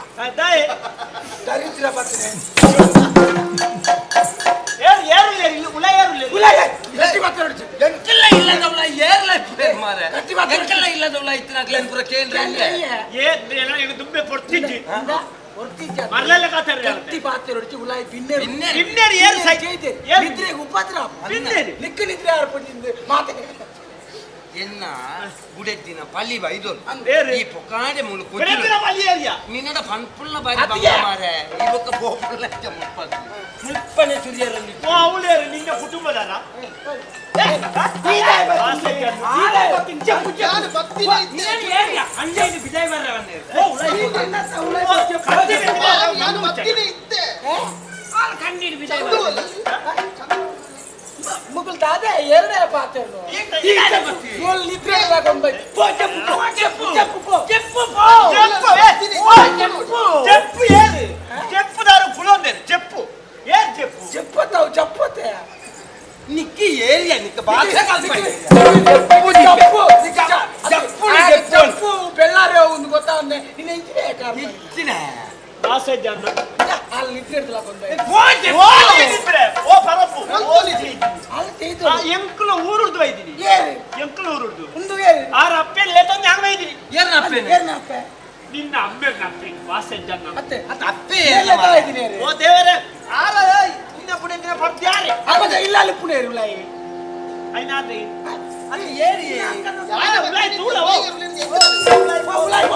ದರಿದ್ರ ಬರ್ತದೆ ದುಂಬೆ ಪೊರ್ತಿಜ್ಜಿ ಉಪದ್ರ ನಿದ್ರೆ ಎನ್ನ ಗುಡೆತ್ತಿನ ಪಲ್ಲಿ ಬೈದೋಲು ಈ ಪೊಕಾಡೆ ಮುಳು ನಿನ್ನಡ ಪನ್ಪುಲ್ನ ಬಾರಿ ಬಂಗ ಮಾರೆ ಈ ಬೊಕ್ಕ ಪೋಪುಲ್ಲ ಮುಪ್ಪನೆ ಸುರಿಯರಲ್ಲಿ ಅವಳೇರು ನಿನ್ನ ಕುಟುಂಬದಾರ ಮುಗುಲ್ ದಾದೆ ಎರಡೇ ಪಾತೆರ್ನು ಗೋಲ್ ನಿದ್ರೆ ಇಲ್ಲ ಗೊಂಬೈ ಪೋ చెప్పు చెప్పు చెప్పు పో చెప్పు పో చెప్పు చెప్పు ఏరు చెప్పుదారు పులోందేరు చెప్పు ఏరు చెప్పు చెప్పతావు చెప్పతే నిక్కి ఏరియా నిక్క బాగా చెప్పు చెప్పు చెప్పు చెప్పు బెల్లారే ఉంది ಗೊತ್ತಾ ఉంది నిన్న ఇంచినే ఇచ్చినే వాసేజన్న ಅಲ್ಲಿ ನಿದ್ರೆ ಇರ್ತಲ್ಲ ಗೊಂಬೈ పో చెప్పు నిದ್ರೆ ఓ పరపు ఓ నిದ್ರೆ ಅಲ್ಲಿ ತೇದು ಆ ಎಂಕುಲ ಊರುರ್ದು ವೈದಿನಿ ಏರು ಎಂಕುಲ ಊರುರ್ದು ಉಂದು ಏರು ಆರ ಅಪ್ಪೆ ಲೇತೊಂದು ಹಂಗ ವೈದಿನಿ ಏರ್ನ ಅಪ್ಪೆ ಏರ್ನ ಅಪ್ಪೆ ನಿನ್ನ ಅಮ್ಮೆ ಅಪ್ಪೆ ವಾಸೆಜನ್ನ ಅತ್ತೆ ಅತ್ತ ಅಪ್ಪೆ ಏರ್ನ ವೈದಿನಿ ಓ ದೇವರೇ ಆರ ನಿನ್ನ ಪುಡೆಂದಿನ ಪರ್ದ್ಯಾರೆ ಅಪ್ಪದ ಇಲ್ಲ ಅಲ್ಲಿ ಪುಣೆ ಇರುಲಾಯಿ ಐನಾದ್ರಿ ಅಲ್ಲಿ ಏರಿ ಉಲಾಯಿ ತೂಲ ಓ ಉಲಾಯಿ ಉಲಾಯಿ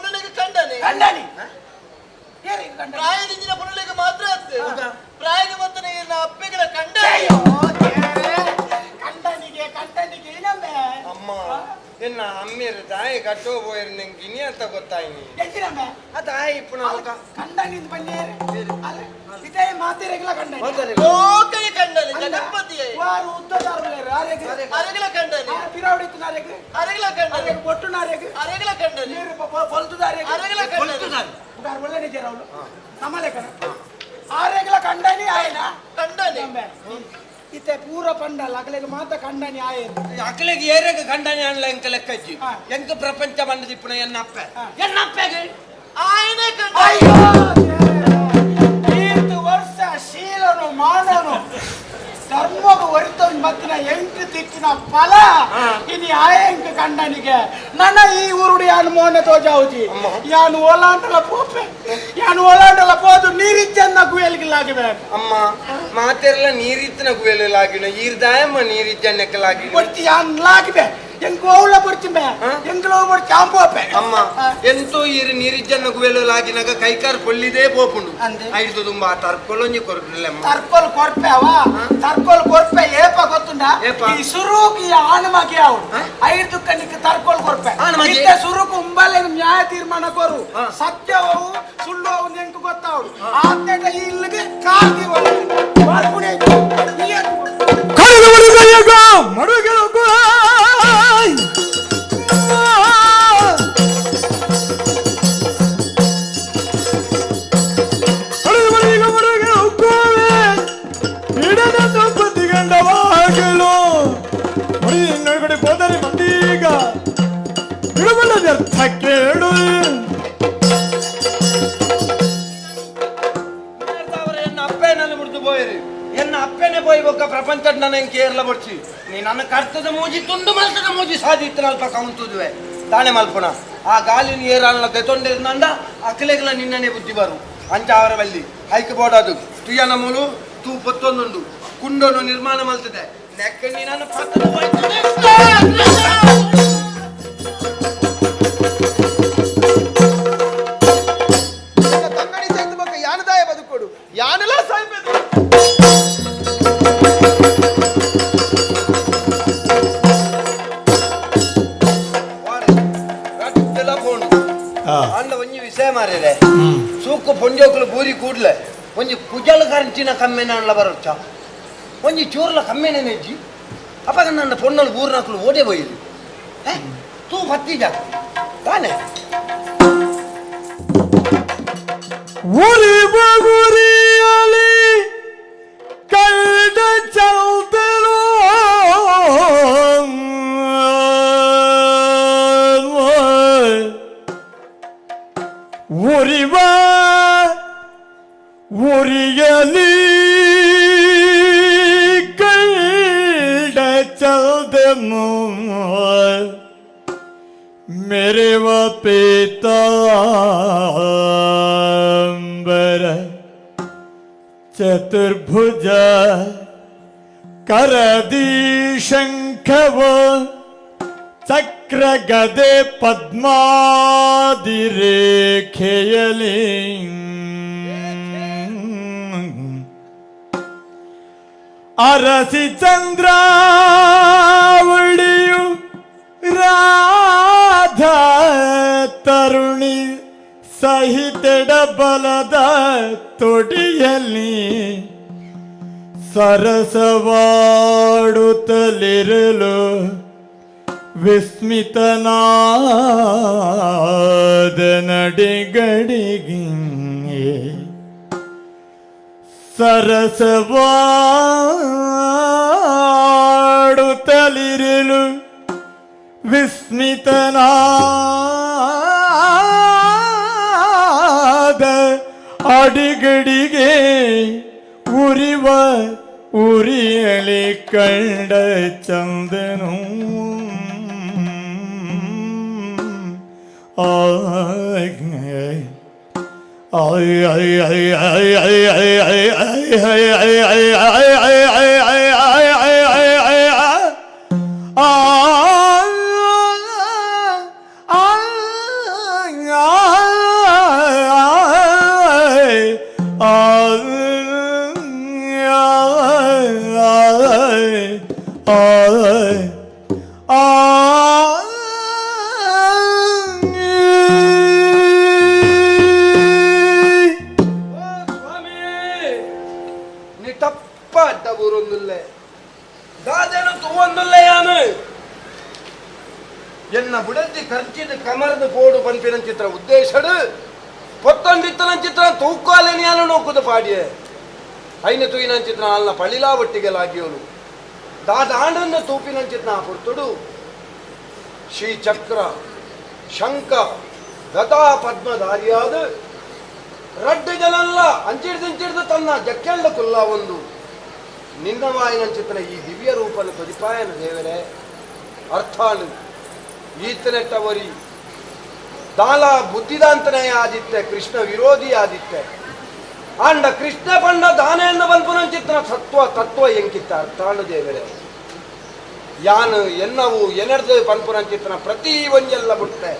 ಪೊಣ್ಣುಲೆಗ್ ಕಂಡನೆ ಕಂಡನಿ ಏರಿಗೆ ಕಂಡನಿ ಪ್ರಾಯದಿಂಜಿನ ಪೊಣ್ಣುಲೆಗ್ ಮಾತ್ರ ಅತ್ತು ಪ್ರಾಯದ ಮತ್ತನೆ ಈರ್ನ ಅಪ್ಪೆಗಳ ಕಂಡನಿ ಕಂಡನಿಗೆ ಕಂಡನಿಗೆ ಏನಂಬೆ ಅಮ್ಮ ಎನ್ನ ಅಮ್ಮೇರು ತಾಯಿ ಕಟ್ಟೋ ಪೋಯಿರು ನಿಂಗೆ ಇನಿ ಅಂತ ಗೊತ್ತಾಯ್ನಿ ಎಂಚಿನಂಬೆ ಆ ತಾಯಿ ಇಪ್ಪು ಕಂಡನಿಂದ ಬನ್ನೇರು ಇದೇ ಮಾತಿರೆಗಳ ಕಂಡನಿ ಲೋಕಗೆ ಕಂಡನಿ ಜಗತ್ಪತಿಯೇ ವಾರು ಉದ್ದದಾರುಲೇರು ಆರೆಗೆ ಅರೆಗಳ ಕಂಡನಿ ಪಿರಾವಡಿತ್ತನಾರೆಗೆ ಅರೆಗಳ ಕಂಡನಿ ಅರೆಗೆ ಬೊಟ್ಟುನಾರೆಗೆ ಅರೆಗಳ ಕಂಡನಿ ನೀರು ಪೊಲ್ತುದಾರೆಗೆ ಅರೆಗಳ ಕಂಡನಿ ಬುಗಾರ್ ಒಳ್ಳೆ ನಿಜ ಅವಳು ನಮ್ಮಲೆಕನ ಆರೆಗಳ ಕಂಡನಿ ಆಯನ ಕಂಡನಿ ಇತ್ತೆ ಪೂರ ಪಂಡಲ್ಲ ಅಗಲೆಗೆ ಮಾತ ಕಂಡನಿ ಆಯೇನು ಅಕಲೆಗೆ ಏರೆಗೆ ಕಂಡನಿ ಅನ್ಲ ಎಂಕ ಲೆಕ್ಕಜ್ಜಿ ಎಂಕ ಪ್ರಪಂಚ ಬಂದದಿಪ್ಪುನ ಎನ್ನ ಅಪ್ಪೆ ಎನ್ನ ಅಪ್ಪೆಗೆ ಆಯನೇ ಕಂಡನಿ ಅಯ್ಯೋ ಈರ್ತು ವರ್ಷ ಶೀಲನು ಮಾನನು ಧರ್ಮಗ ಒರಿತವನ್ ಮತ್ತಿನ ಎಂಟು ದಿಕ್ಕಿನ ಫಲ ಇನಿ ಆಯಂಕ ಕಂಡನಿಗೆ ನನ್ನ ಈ ಊರುಡು ಯಾನು ಮೋನೆ ತೋಜಾವುಜಿ ಯಾನು ಓಲಾಂಡಲ ಪೋಪೆ ಯಾನು ಓಲಾಂಡಲ ಪೋದು ನೀರಿಚ್ಚನ್ನ ಗುಯಲ್ಗಿಲ್ಲಾಗಿವೆ ಅಮ್ಮ ಮಾತೆಲ್ಲ ನೀರಿತ್ತಿನ ಗುಯಲಾಗಿನ ಈರ್ದಾಯಮ್ಮ ನೀರಿಜ್ಜನ್ನಕ್ಕಲಾಗಿ பொறுத்தி யான் ಲಾಗಿಬೆ ಎಂಕ್ ಓವುಲ பொறுத்திಂಬೆ ಎಂಕ್ಲ பொறுத்தி ಆಂಪೋಪೆ ಅಮ್ಮ ಎಂತೋ ಈರು ನೀರಿಜ್ಜನ್ನ ಗುಯಲಾಗಿನಾಗ ಕೈಕಾರ್ ಪೊಲ್ಲಿದೇ ಪೋಪುಂಡು ಐದು ತುಂಬಾ ತರ್ಕೊಲೊಂಜಿ ಕೊರ್ಪಿಲ್ಲ ತರ್ಕೊಲ್ ಕೊರ್ಪೆ ಅವ ತರ್ಕೊಲ್ ಕೊರ್ಪೆ ಏಪ ಗೊತ್ತುಂಡ ಈ ಸುರುಕು ಈ ಆಣಮಗಿ ಅವಳು ಐದು ಕಣ್ಣಿಗೆ ತರ್ಕೊಲ್ ಕೊರ್ಪೆ ಇತ್ತೆ ಸುರುಕು ಉಂಬಲೆ ನ್ಯಾಯ ತೀರ್ಮಾನ ಕೊರು ಸತ್ಯವವು ಸುಳ್ಳು ಅವು ಎಂಕ್ ಗೊತ್ತಾವಳು ಆತ್ನೇಟ ಇಲ್ಲಿಗೆ ಕಾಲ್ದಿ ಕೇಳು ಎನ್ನ ಅಪ್ಪೆನನ್ನು ಮುರಿದು ಪೋಯಿರಿ ಎನ್ನ ಅಪ್ಪೆನೆ ಪೋಯಿ ಬೊಕ್ಕ ಪ್ರಪಂಚ ನನ್ನ ಕೇರಳ ಬಡ್ಸಿ ನೀ ನನ್ನ ಕರ್ತದ ಮೂಜಿ ತುಂಡು ಮಲ್ತದ ಮೂಜಿ ಸಾಧಿತ್ತು ಅಲ್ಪ ಕೌಂತುದುವೆ ತಾನೆ ಮಲ್ಪುಣ ಆ ಗಾಲಿನ ಏರಲ್ಲ ತೆತ್ತೊಂಡಿರ್ನಂಡ ಅಕ್ಲೆಗ್ಲ ನಿನ್ನನೆ ಬುದ್ಧಿ ಬರು ಅಂಚ ಅವರ ಬಲ್ಲಿ ಹೈಕ್ ಬೋರ್ಡ್ ಅದು ತುಯ್ಯನ ಮೂಲು ತೂ ಪೊತ್ತೊಂದುಂಡು ಕುಂಡೋನು ನಿರ್ಮಾಣ ಮಲ್ತದೆ ನೆಕ್ಕ ನೀನನ್ನು ಪತ್ತದ ಹೋಯ್ತದೆ. ತಂಗಡಿ ಸಹಿತ ಬೊಕ್ಕ ಯಾನದಾಯ ಬದುಕೋಡು ಯಾನೆಲ್ಲ ಸಾಯ್ಬೇಕು ಅಂಡ ಒಂಜಿ ವಿಷಯ ಮಾರಿದೆ ಸೂಕು ಪೊಂಜೋಕುಲು ಬೂರಿ ಕೂಡ್ಲೆ ಒಂಜಿ ಕುಜಲ ಕರಂಚಿನ ಕಮ್ಮೆನ ಅನ್ಲ ಬರೋಚ್ಚ ಒಂಜಿ ಚೂರ್ಲ ಕಮ್ಮೆನೆ ನೆಜ್ಜಿ ಅಪಗ ನನ್ನ ಪೊಣ್ಣಲು ಬೂರ್ನಾಕುಲು ಓಡೆ ಬೋಯಿರು ತೂ ಪತ್ತಿಜ ತಾನೆ ಉರಿ ಬಗುರಿಯಲಿ ಕಳ್ದ ಚಲ್ತಲು ಉರಿವ ಉರಿಯಲಿ ಕಳ್ದ ಚಲ್ದನು मेरे व पीतांबर चतुर्भुज करदी शंखव चक्र गदे पद्मादि रेखेयली अरसी चंद्रावಳಿಯು ರಾಧಾ ತರುಣಿ ಸಹಿತೆಡಬಲದ ತೊಡಿಯಲ್ಲಿ ಸರಸವಾಡುತ್ತಲಿರಲು ವಿಸ್ಮಿತನಾದ ನಡಿಗಡಿಗೆ ಸರಸವಾಡುತ್ತಲಿರಲು ವಿಸ್ಮಿತನಾದ ಅಡಿಗಡಿಗೆ ಉರಿವ ಉರಿಯಲಿ ಕಂಡ ಚಂದನು ಆ ಖರ್ಚಿದ ಕಮರದ ಪೋಡು ಪನ್ಪಿನ ಚಿತ್ರ ಉದ್ದೇಶಡು ಪೊತ್ತೊಂದಿತ್ತನ ಚಿತ್ರ ತೂಕಾಲೆನಿಯಾನ ನೋಕುದ ಪಾಡಿಯೆ ಐನ ತೂಯಿನ ಚಿತ್ರ ಅಲ್ಲ ಪಳಿಲಾ ಒಟ್ಟಿಗೆಲಾಗಿಯೋನು ದಾದಾಂಡನ್ನ ತೂಪಿನ ಚಿತ್ರ ಪುರ್ತುಡು ಶ್ರೀ ಚಕ್ರ ಶಂಕ ಗದಾ ಪದ್ಮಧಾರಿಯಾದ ರಡ್ಡು ಜನಲ್ಲ ಅಂಚಿಡ್ದು ತನ್ನ ಜಕ್ಕೆಳ್ಳ ಕುಲ್ಲ ಒಂದು ನಿನ್ನವಾಯಿನ ಚಿತ್ರ ಈ ದಿವ್ಯ ರೂಪನ ತೊದಿಪಾಯನ ದೇವರೇ ಅರ್ಥಾನು ಈತನೆಟ್ಟವರಿ ದಾಲ ಬುದ್ಧಿದಾಂತನೇ ಆದಿತ್ತೆ ಕೃಷ್ಣ ವಿರೋಧಿ ಆದಿತ್ತೆ ಆಂಡ ಕೃಷ್ಣ ಪಂಡ ದಾನೆಯನ್ನು ಬಲ್ಪುನ ಚಿತ್ರ ಸತ್ವ ತತ್ವ ಎಂಕಿತ್ತ ಅರ್ಥಾನು ದೇವರೇ ಯಾನು ಎನ್ನವು ಎನರ್ದು ಪನ್ಪುನ ಚಿತ್ರ ಪ್ರತಿ ಒಂಜೆಲ್ಲ ಬಿಟ್ಟೆ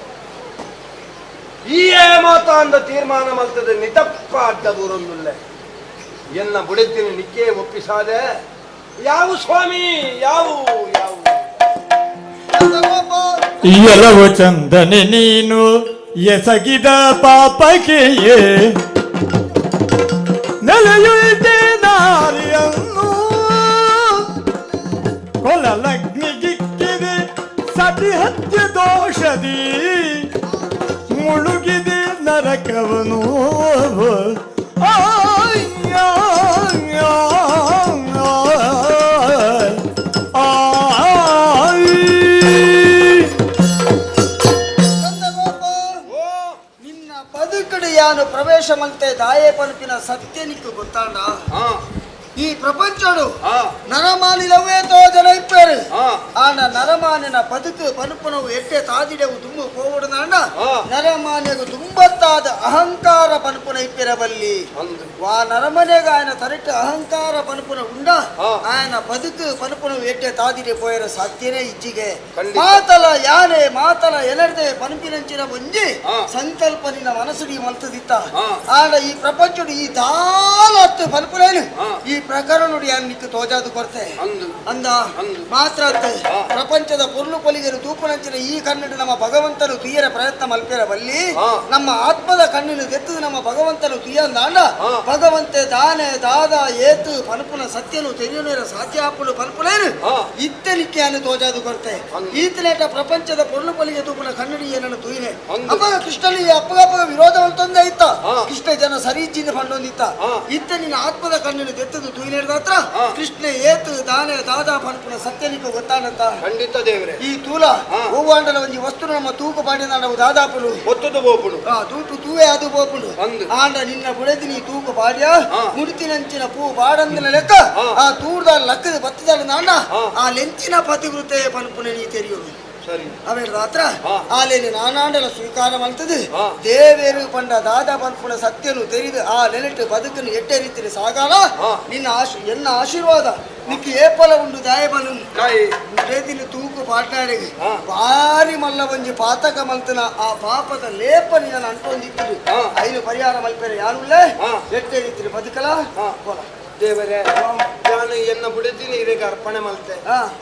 ಈಯೇ ಮಾತ ಅಂದ ತೀರ್ಮಾನ ಮಲ್ತದೆ ನಿತಪ್ಪ ಅಡ್ಡ ದೂರೊಂದುಲ್ಲೆ ಎನ್ನ ಬುಡೆತ್ತಿನ ನಿಕ್ಕೇ ಒಪ್ಪಿಸಾದೆ ಯಾವ ಸ್ವಾಮಿ ಯಾವು ಯಾವು ಎಲ್ಲವೂ ಚಂದನೆ ನೀನು ಎಸಗಿದ ಪಾಪಕೆಯೇ ನೆಲೆಯುಳ್ತೆ ನಾರಿಯನ್ನು ಕೊಲಲಗ್ನಿಗಿಕ್ಕಿದೆ ಸತಿ ಹತ್ಯೆ ದೋಷದಿ ಮುಳುಗಿದೆ ನರಕವನು ನಿನ್ನ ಬದುಕಡು ಯಾನು ಪ್ರವೇಶ ಮಂತೆ ದಾಯೆ ಪನುಪಿನ ಸತ್ಯನಿಕ್ಕು ಗೊತ್ತಾಂಡ ಈ ಪ್ರಪಂಚಡು ನರಮಾನಿಲವೇ ತೋ ಜನ ಇಪ್ಪೇರು ಆಂಡ ನರಮಾನಿನ ಬದುಕು ಪನುಪನವು ಎಟ್ಟೆ ತಾದಿಡೆವು ತುಂಬು ಪೋವಡುನಾಂಡ ನರಮಾನ್ಯಗು ತುಂಬತ್ತಾದ ಅಹಂಕಾರ ಪನುಪುನ ಇಪ್ಪಿರಬಲ್ಲಿ ವಾ ನರಮನೆಗ ఆయన ತರಿಟ್ಟು ಅಹಂಕಾರ ಪನುಪುನ ಉಂಡ ఆయన ಬದುಕು ಪನುಪುನವು ಎಟ್ಟೆ ತಾದಿಡೆ ಪೋಯರ ಸಾಧ್ಯನೇ ಇಜ್ಜಿಗೆ ಮಾತಲ ಯಾನೆ ಮಾತಲ ಎನರ್ದೆ ಪನುಪಿನಂಚಿನ ಒಂಜಿ ಸಂಕಲ್ಪ ನಿನ್ನ ಮನಸ್ಸು ಮಲ್ತದಿತ್ತ ಆಂಡ ಈ ಪ್ರಪಂಚಡು ಈ ದಾಲತ್ತು ಪನುಪುನೇನು ಈ ಪ್ರಕರಣ ಯಾನಿಕ್ಕು ತೋಜಾದು ಕೊರತೆ ಅಂದ ಮಾತ್ರ ಪ್ರಪಂಚದ ಪೊರ್ಲು ಪೊಲಿಗರು ತೂಪುನಂಚಿನ ಈ ಕನ್ನಡ ನಮ್ಮ ಭಗವಂತನು ತುಯ್ಯರ ಪ್ರಯತ್ನ ಮಲ್ಪೆರ ಬಲ್ಲಿ ನಮ್ಮ ಆತ್ಮದ ಕಣ್ಣಿನ ದೆತ್ತದು ನಮ್ಮ ಭಗವಂತನು ತುಯ್ಯಂದಾಂಡ ಭಗವಂತೆ ದಾನೆ ದಾದ ಏತು ಪನುಪುನ ಸತ್ಯನು ತೆರಿಯನೇರ ಸಾಧ್ಯ ಆಪುನು ಪನುಪುನೇನು ಇತ್ತನಿಕ್ಕೆ ಅನ್ನು ತೋಜಾದು ಕೊರತೆ ಈತನೇಟ ಪ್ರಪಂಚದ ಪೊರ್ಲು ಪೊಲಿಗೆ ತೂಪುನ ಕನ್ನಡಿ ಏನನ್ನು ತುಯ್ಯನೆ ಅಪ್ಪಗ ಕೃಷ್ಣನಿಗೆ ಅಪ್ಪಗಪ್ಪಗ ವಿರೋಧ ತೊಂದರೆ ಇತ್ತ ಕೃಷ್ಣ ಜನ ಸರಿ ಇಚ್ಚಿಂದ ಪಂಡೊಂದಿತ್ತ ಇತ್ತ ನಿನ್ನ ಆತ್ಮದ ಕಣ್ಣಿನ ದೆತ್ತದು ತುಯ್ಯನೇರ್ದ ಕೃಷ್ಣ ಏತು ದಾನೆ ದಾದಾ ಪನ್ಪುನ ಸತ್ಯನಿಗೆ ಗೊತ್ತಾನಂತ ಖಂಡಿತ ದೇವರೇ ಈ ತೂಲ ಹೂವಾಂಡಲ ಒಂಜಿ ವಸ್ತು ನಮ್ಮ ತೂಕು ಪಾಡಿದ ದಾದಾಪುಲು ಒತ್ತದು ಬೋಪುಡು ತೂಟು ತೂವೆ ಅದು ಬೋಪುಡು ಆಂಡ ನಿನ್ನ ಬುಳೆದಿ ನೀ ತೂಕು ಪಾಡ್ಯ ಮುಡಿತಿನಂಚಿನ ಪೂ ಬಾಡಂದಿನ ಲೆಕ್ಕ ಆ ತೂರ್ದ ಲಕ್ಕದ ಬತ್ತದ ನಾಂಡ ಆ ಲೆಂಚಿನ ಪತಿವೃತೆ ಪನ್ಪುನ ನೀ ತೆರಿಯೋದು ಸರಿ ಅವೇಳ ರಾತ್ರ ಆಲೇನೆ ನಾನಾಂಡಲ ಸ್ವೀಕಾರ ಮಲ್ತದು ದೇವೇರು ಪಂಡ ದಾದಾ ಪನ್ಪುನ ಸತ್ಯನು ತೆರಿದು ಆ ನೆಲೆಟ್ಟು ಬದುಕನ್ನು ಎಟ್ಟೆ ರೀತಿಯಲ್ಲಿ ಸಾಗಾಲ ನಿನ್ನ ಎನ್ನ ಆಶೀರ್ವಾದ ನಿಕ್ಕೆ ಏಪಲ ಉಂಡು ದಾಯಬಲು ಮುಡೇದಿನ ತೂಕು ಪಾಟ್ನಾಡಿಗೆ ಭಾರಿ ಮಲ್ಲ ಒಂಜಿ ಪಾತಕ ಮಲ್ತನ ಆ ಪಾಪದ ಲೇಪ ನಿನ್ನ ಅಂಟೊಂದಿತ್ತು ಐನು ಪರಿಹಾರ ಮಲ್ಪೆರೆ ಯಾರುಲ್ಲ ಎಟ್ಟೆ ರೀತಿಯಲ್ಲಿ ಬದುಕಲ ಕೋಲ ದೇವರೇ ನಾನು ಎನ್ನ ಬುಡದಿನಿ ಇರೆಗೆ ಅರ್ಪಣೆ ಮಲ್ತೆ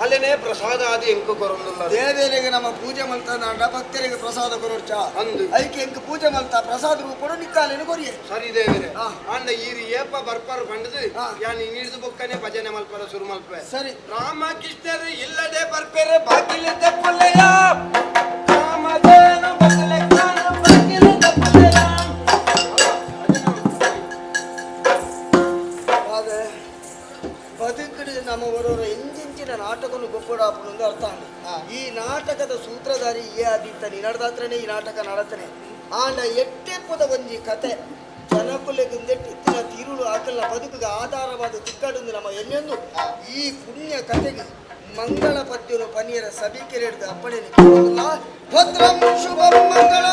ಅಲ್ಲೇನೆ ಪ್ರಸಾದ ಆದಿ ಎಂಕು ಕೊರೊಂದುಲ್ಲ ದೇವರಿಗೆ ನಮ್ಮ ಪೂಜೆ ಮಲ್ತ ನಾಂಡ ಭಕ್ತರಿಗೆ ಪ್ರಸಾದ ಕೊರೊಡ್ಚ ಅಂದು ಐಕೆ ಎಂಕು ಪೂಜೆ ಮಲ್ತ ಪ್ರಸಾದ ರೂಪಡು ನಿಕ್ಕಾಲೇನು ಕೊರಿಯೆ ಸರಿ ದೇವರೇ ಅಂಡ ಈರು ಏಪ ಬರ್ಪರು ಪಂಡದು ಯಾನ್ ಇನ್ನಿಡ್ದು ಬೊಕ್ಕನೆ ಭಜನೆ ಮಲ್ಪರ ಶುರು ಮಲ್ಪೆ ಸರಿ ರಾಮಕೃಷ್ಣರು ಇಲ್ಲದೆ ಬರ್ಪೆರೆ ಬಾಗಿಲ ದಪ್ಪಲೆಯ ರಾಮದೇನು ಬದಲೆ ಬಾಗಿಲ ದಪ್ಪಲೆಯ ಬದುಕಡು ನಮ್ಮ ಬರೋರ ಎಂಜೆಂಚಿನ ನಾಟಕನು ಗೊಪ್ಪಡಾಪುನು ಅರ್ಥ ಈ ನಾಟಕದ ಸೂತ್ರಧಾರಿ ಏ ಆದಿತ್ತ ನಿನಡ್ದಾತ್ರನೇ ಈ ನಾಟಕ ನಡತನೆ ಆಂಡ ಎಟ್ಟೆಪ್ಪದ ಒಂಜಿ ಕತೆ ಜನಕುಲೆಗುಂದೆಟ್ಟಿತ್ತಿನ ತಿರುಳು ಆಕಲ್ಲ ಬದುಕುಗ ಆಧಾರವಾದ ತಿಕ್ಕಡುಂದು ನಮ್ಮ ಎಣ್ಣೆಂದು ಈ ಪುಣ್ಯ ಕತೆಗೆ ಮಂಗಳ ಪದ್ಯನು ಪನಿಯರ ಸಭಿಕೆರೆಡ್ದು ಅಪ್ಪಣೆ ಭದ್ರಂ ಶುಭಂ ಮಂಗಳ.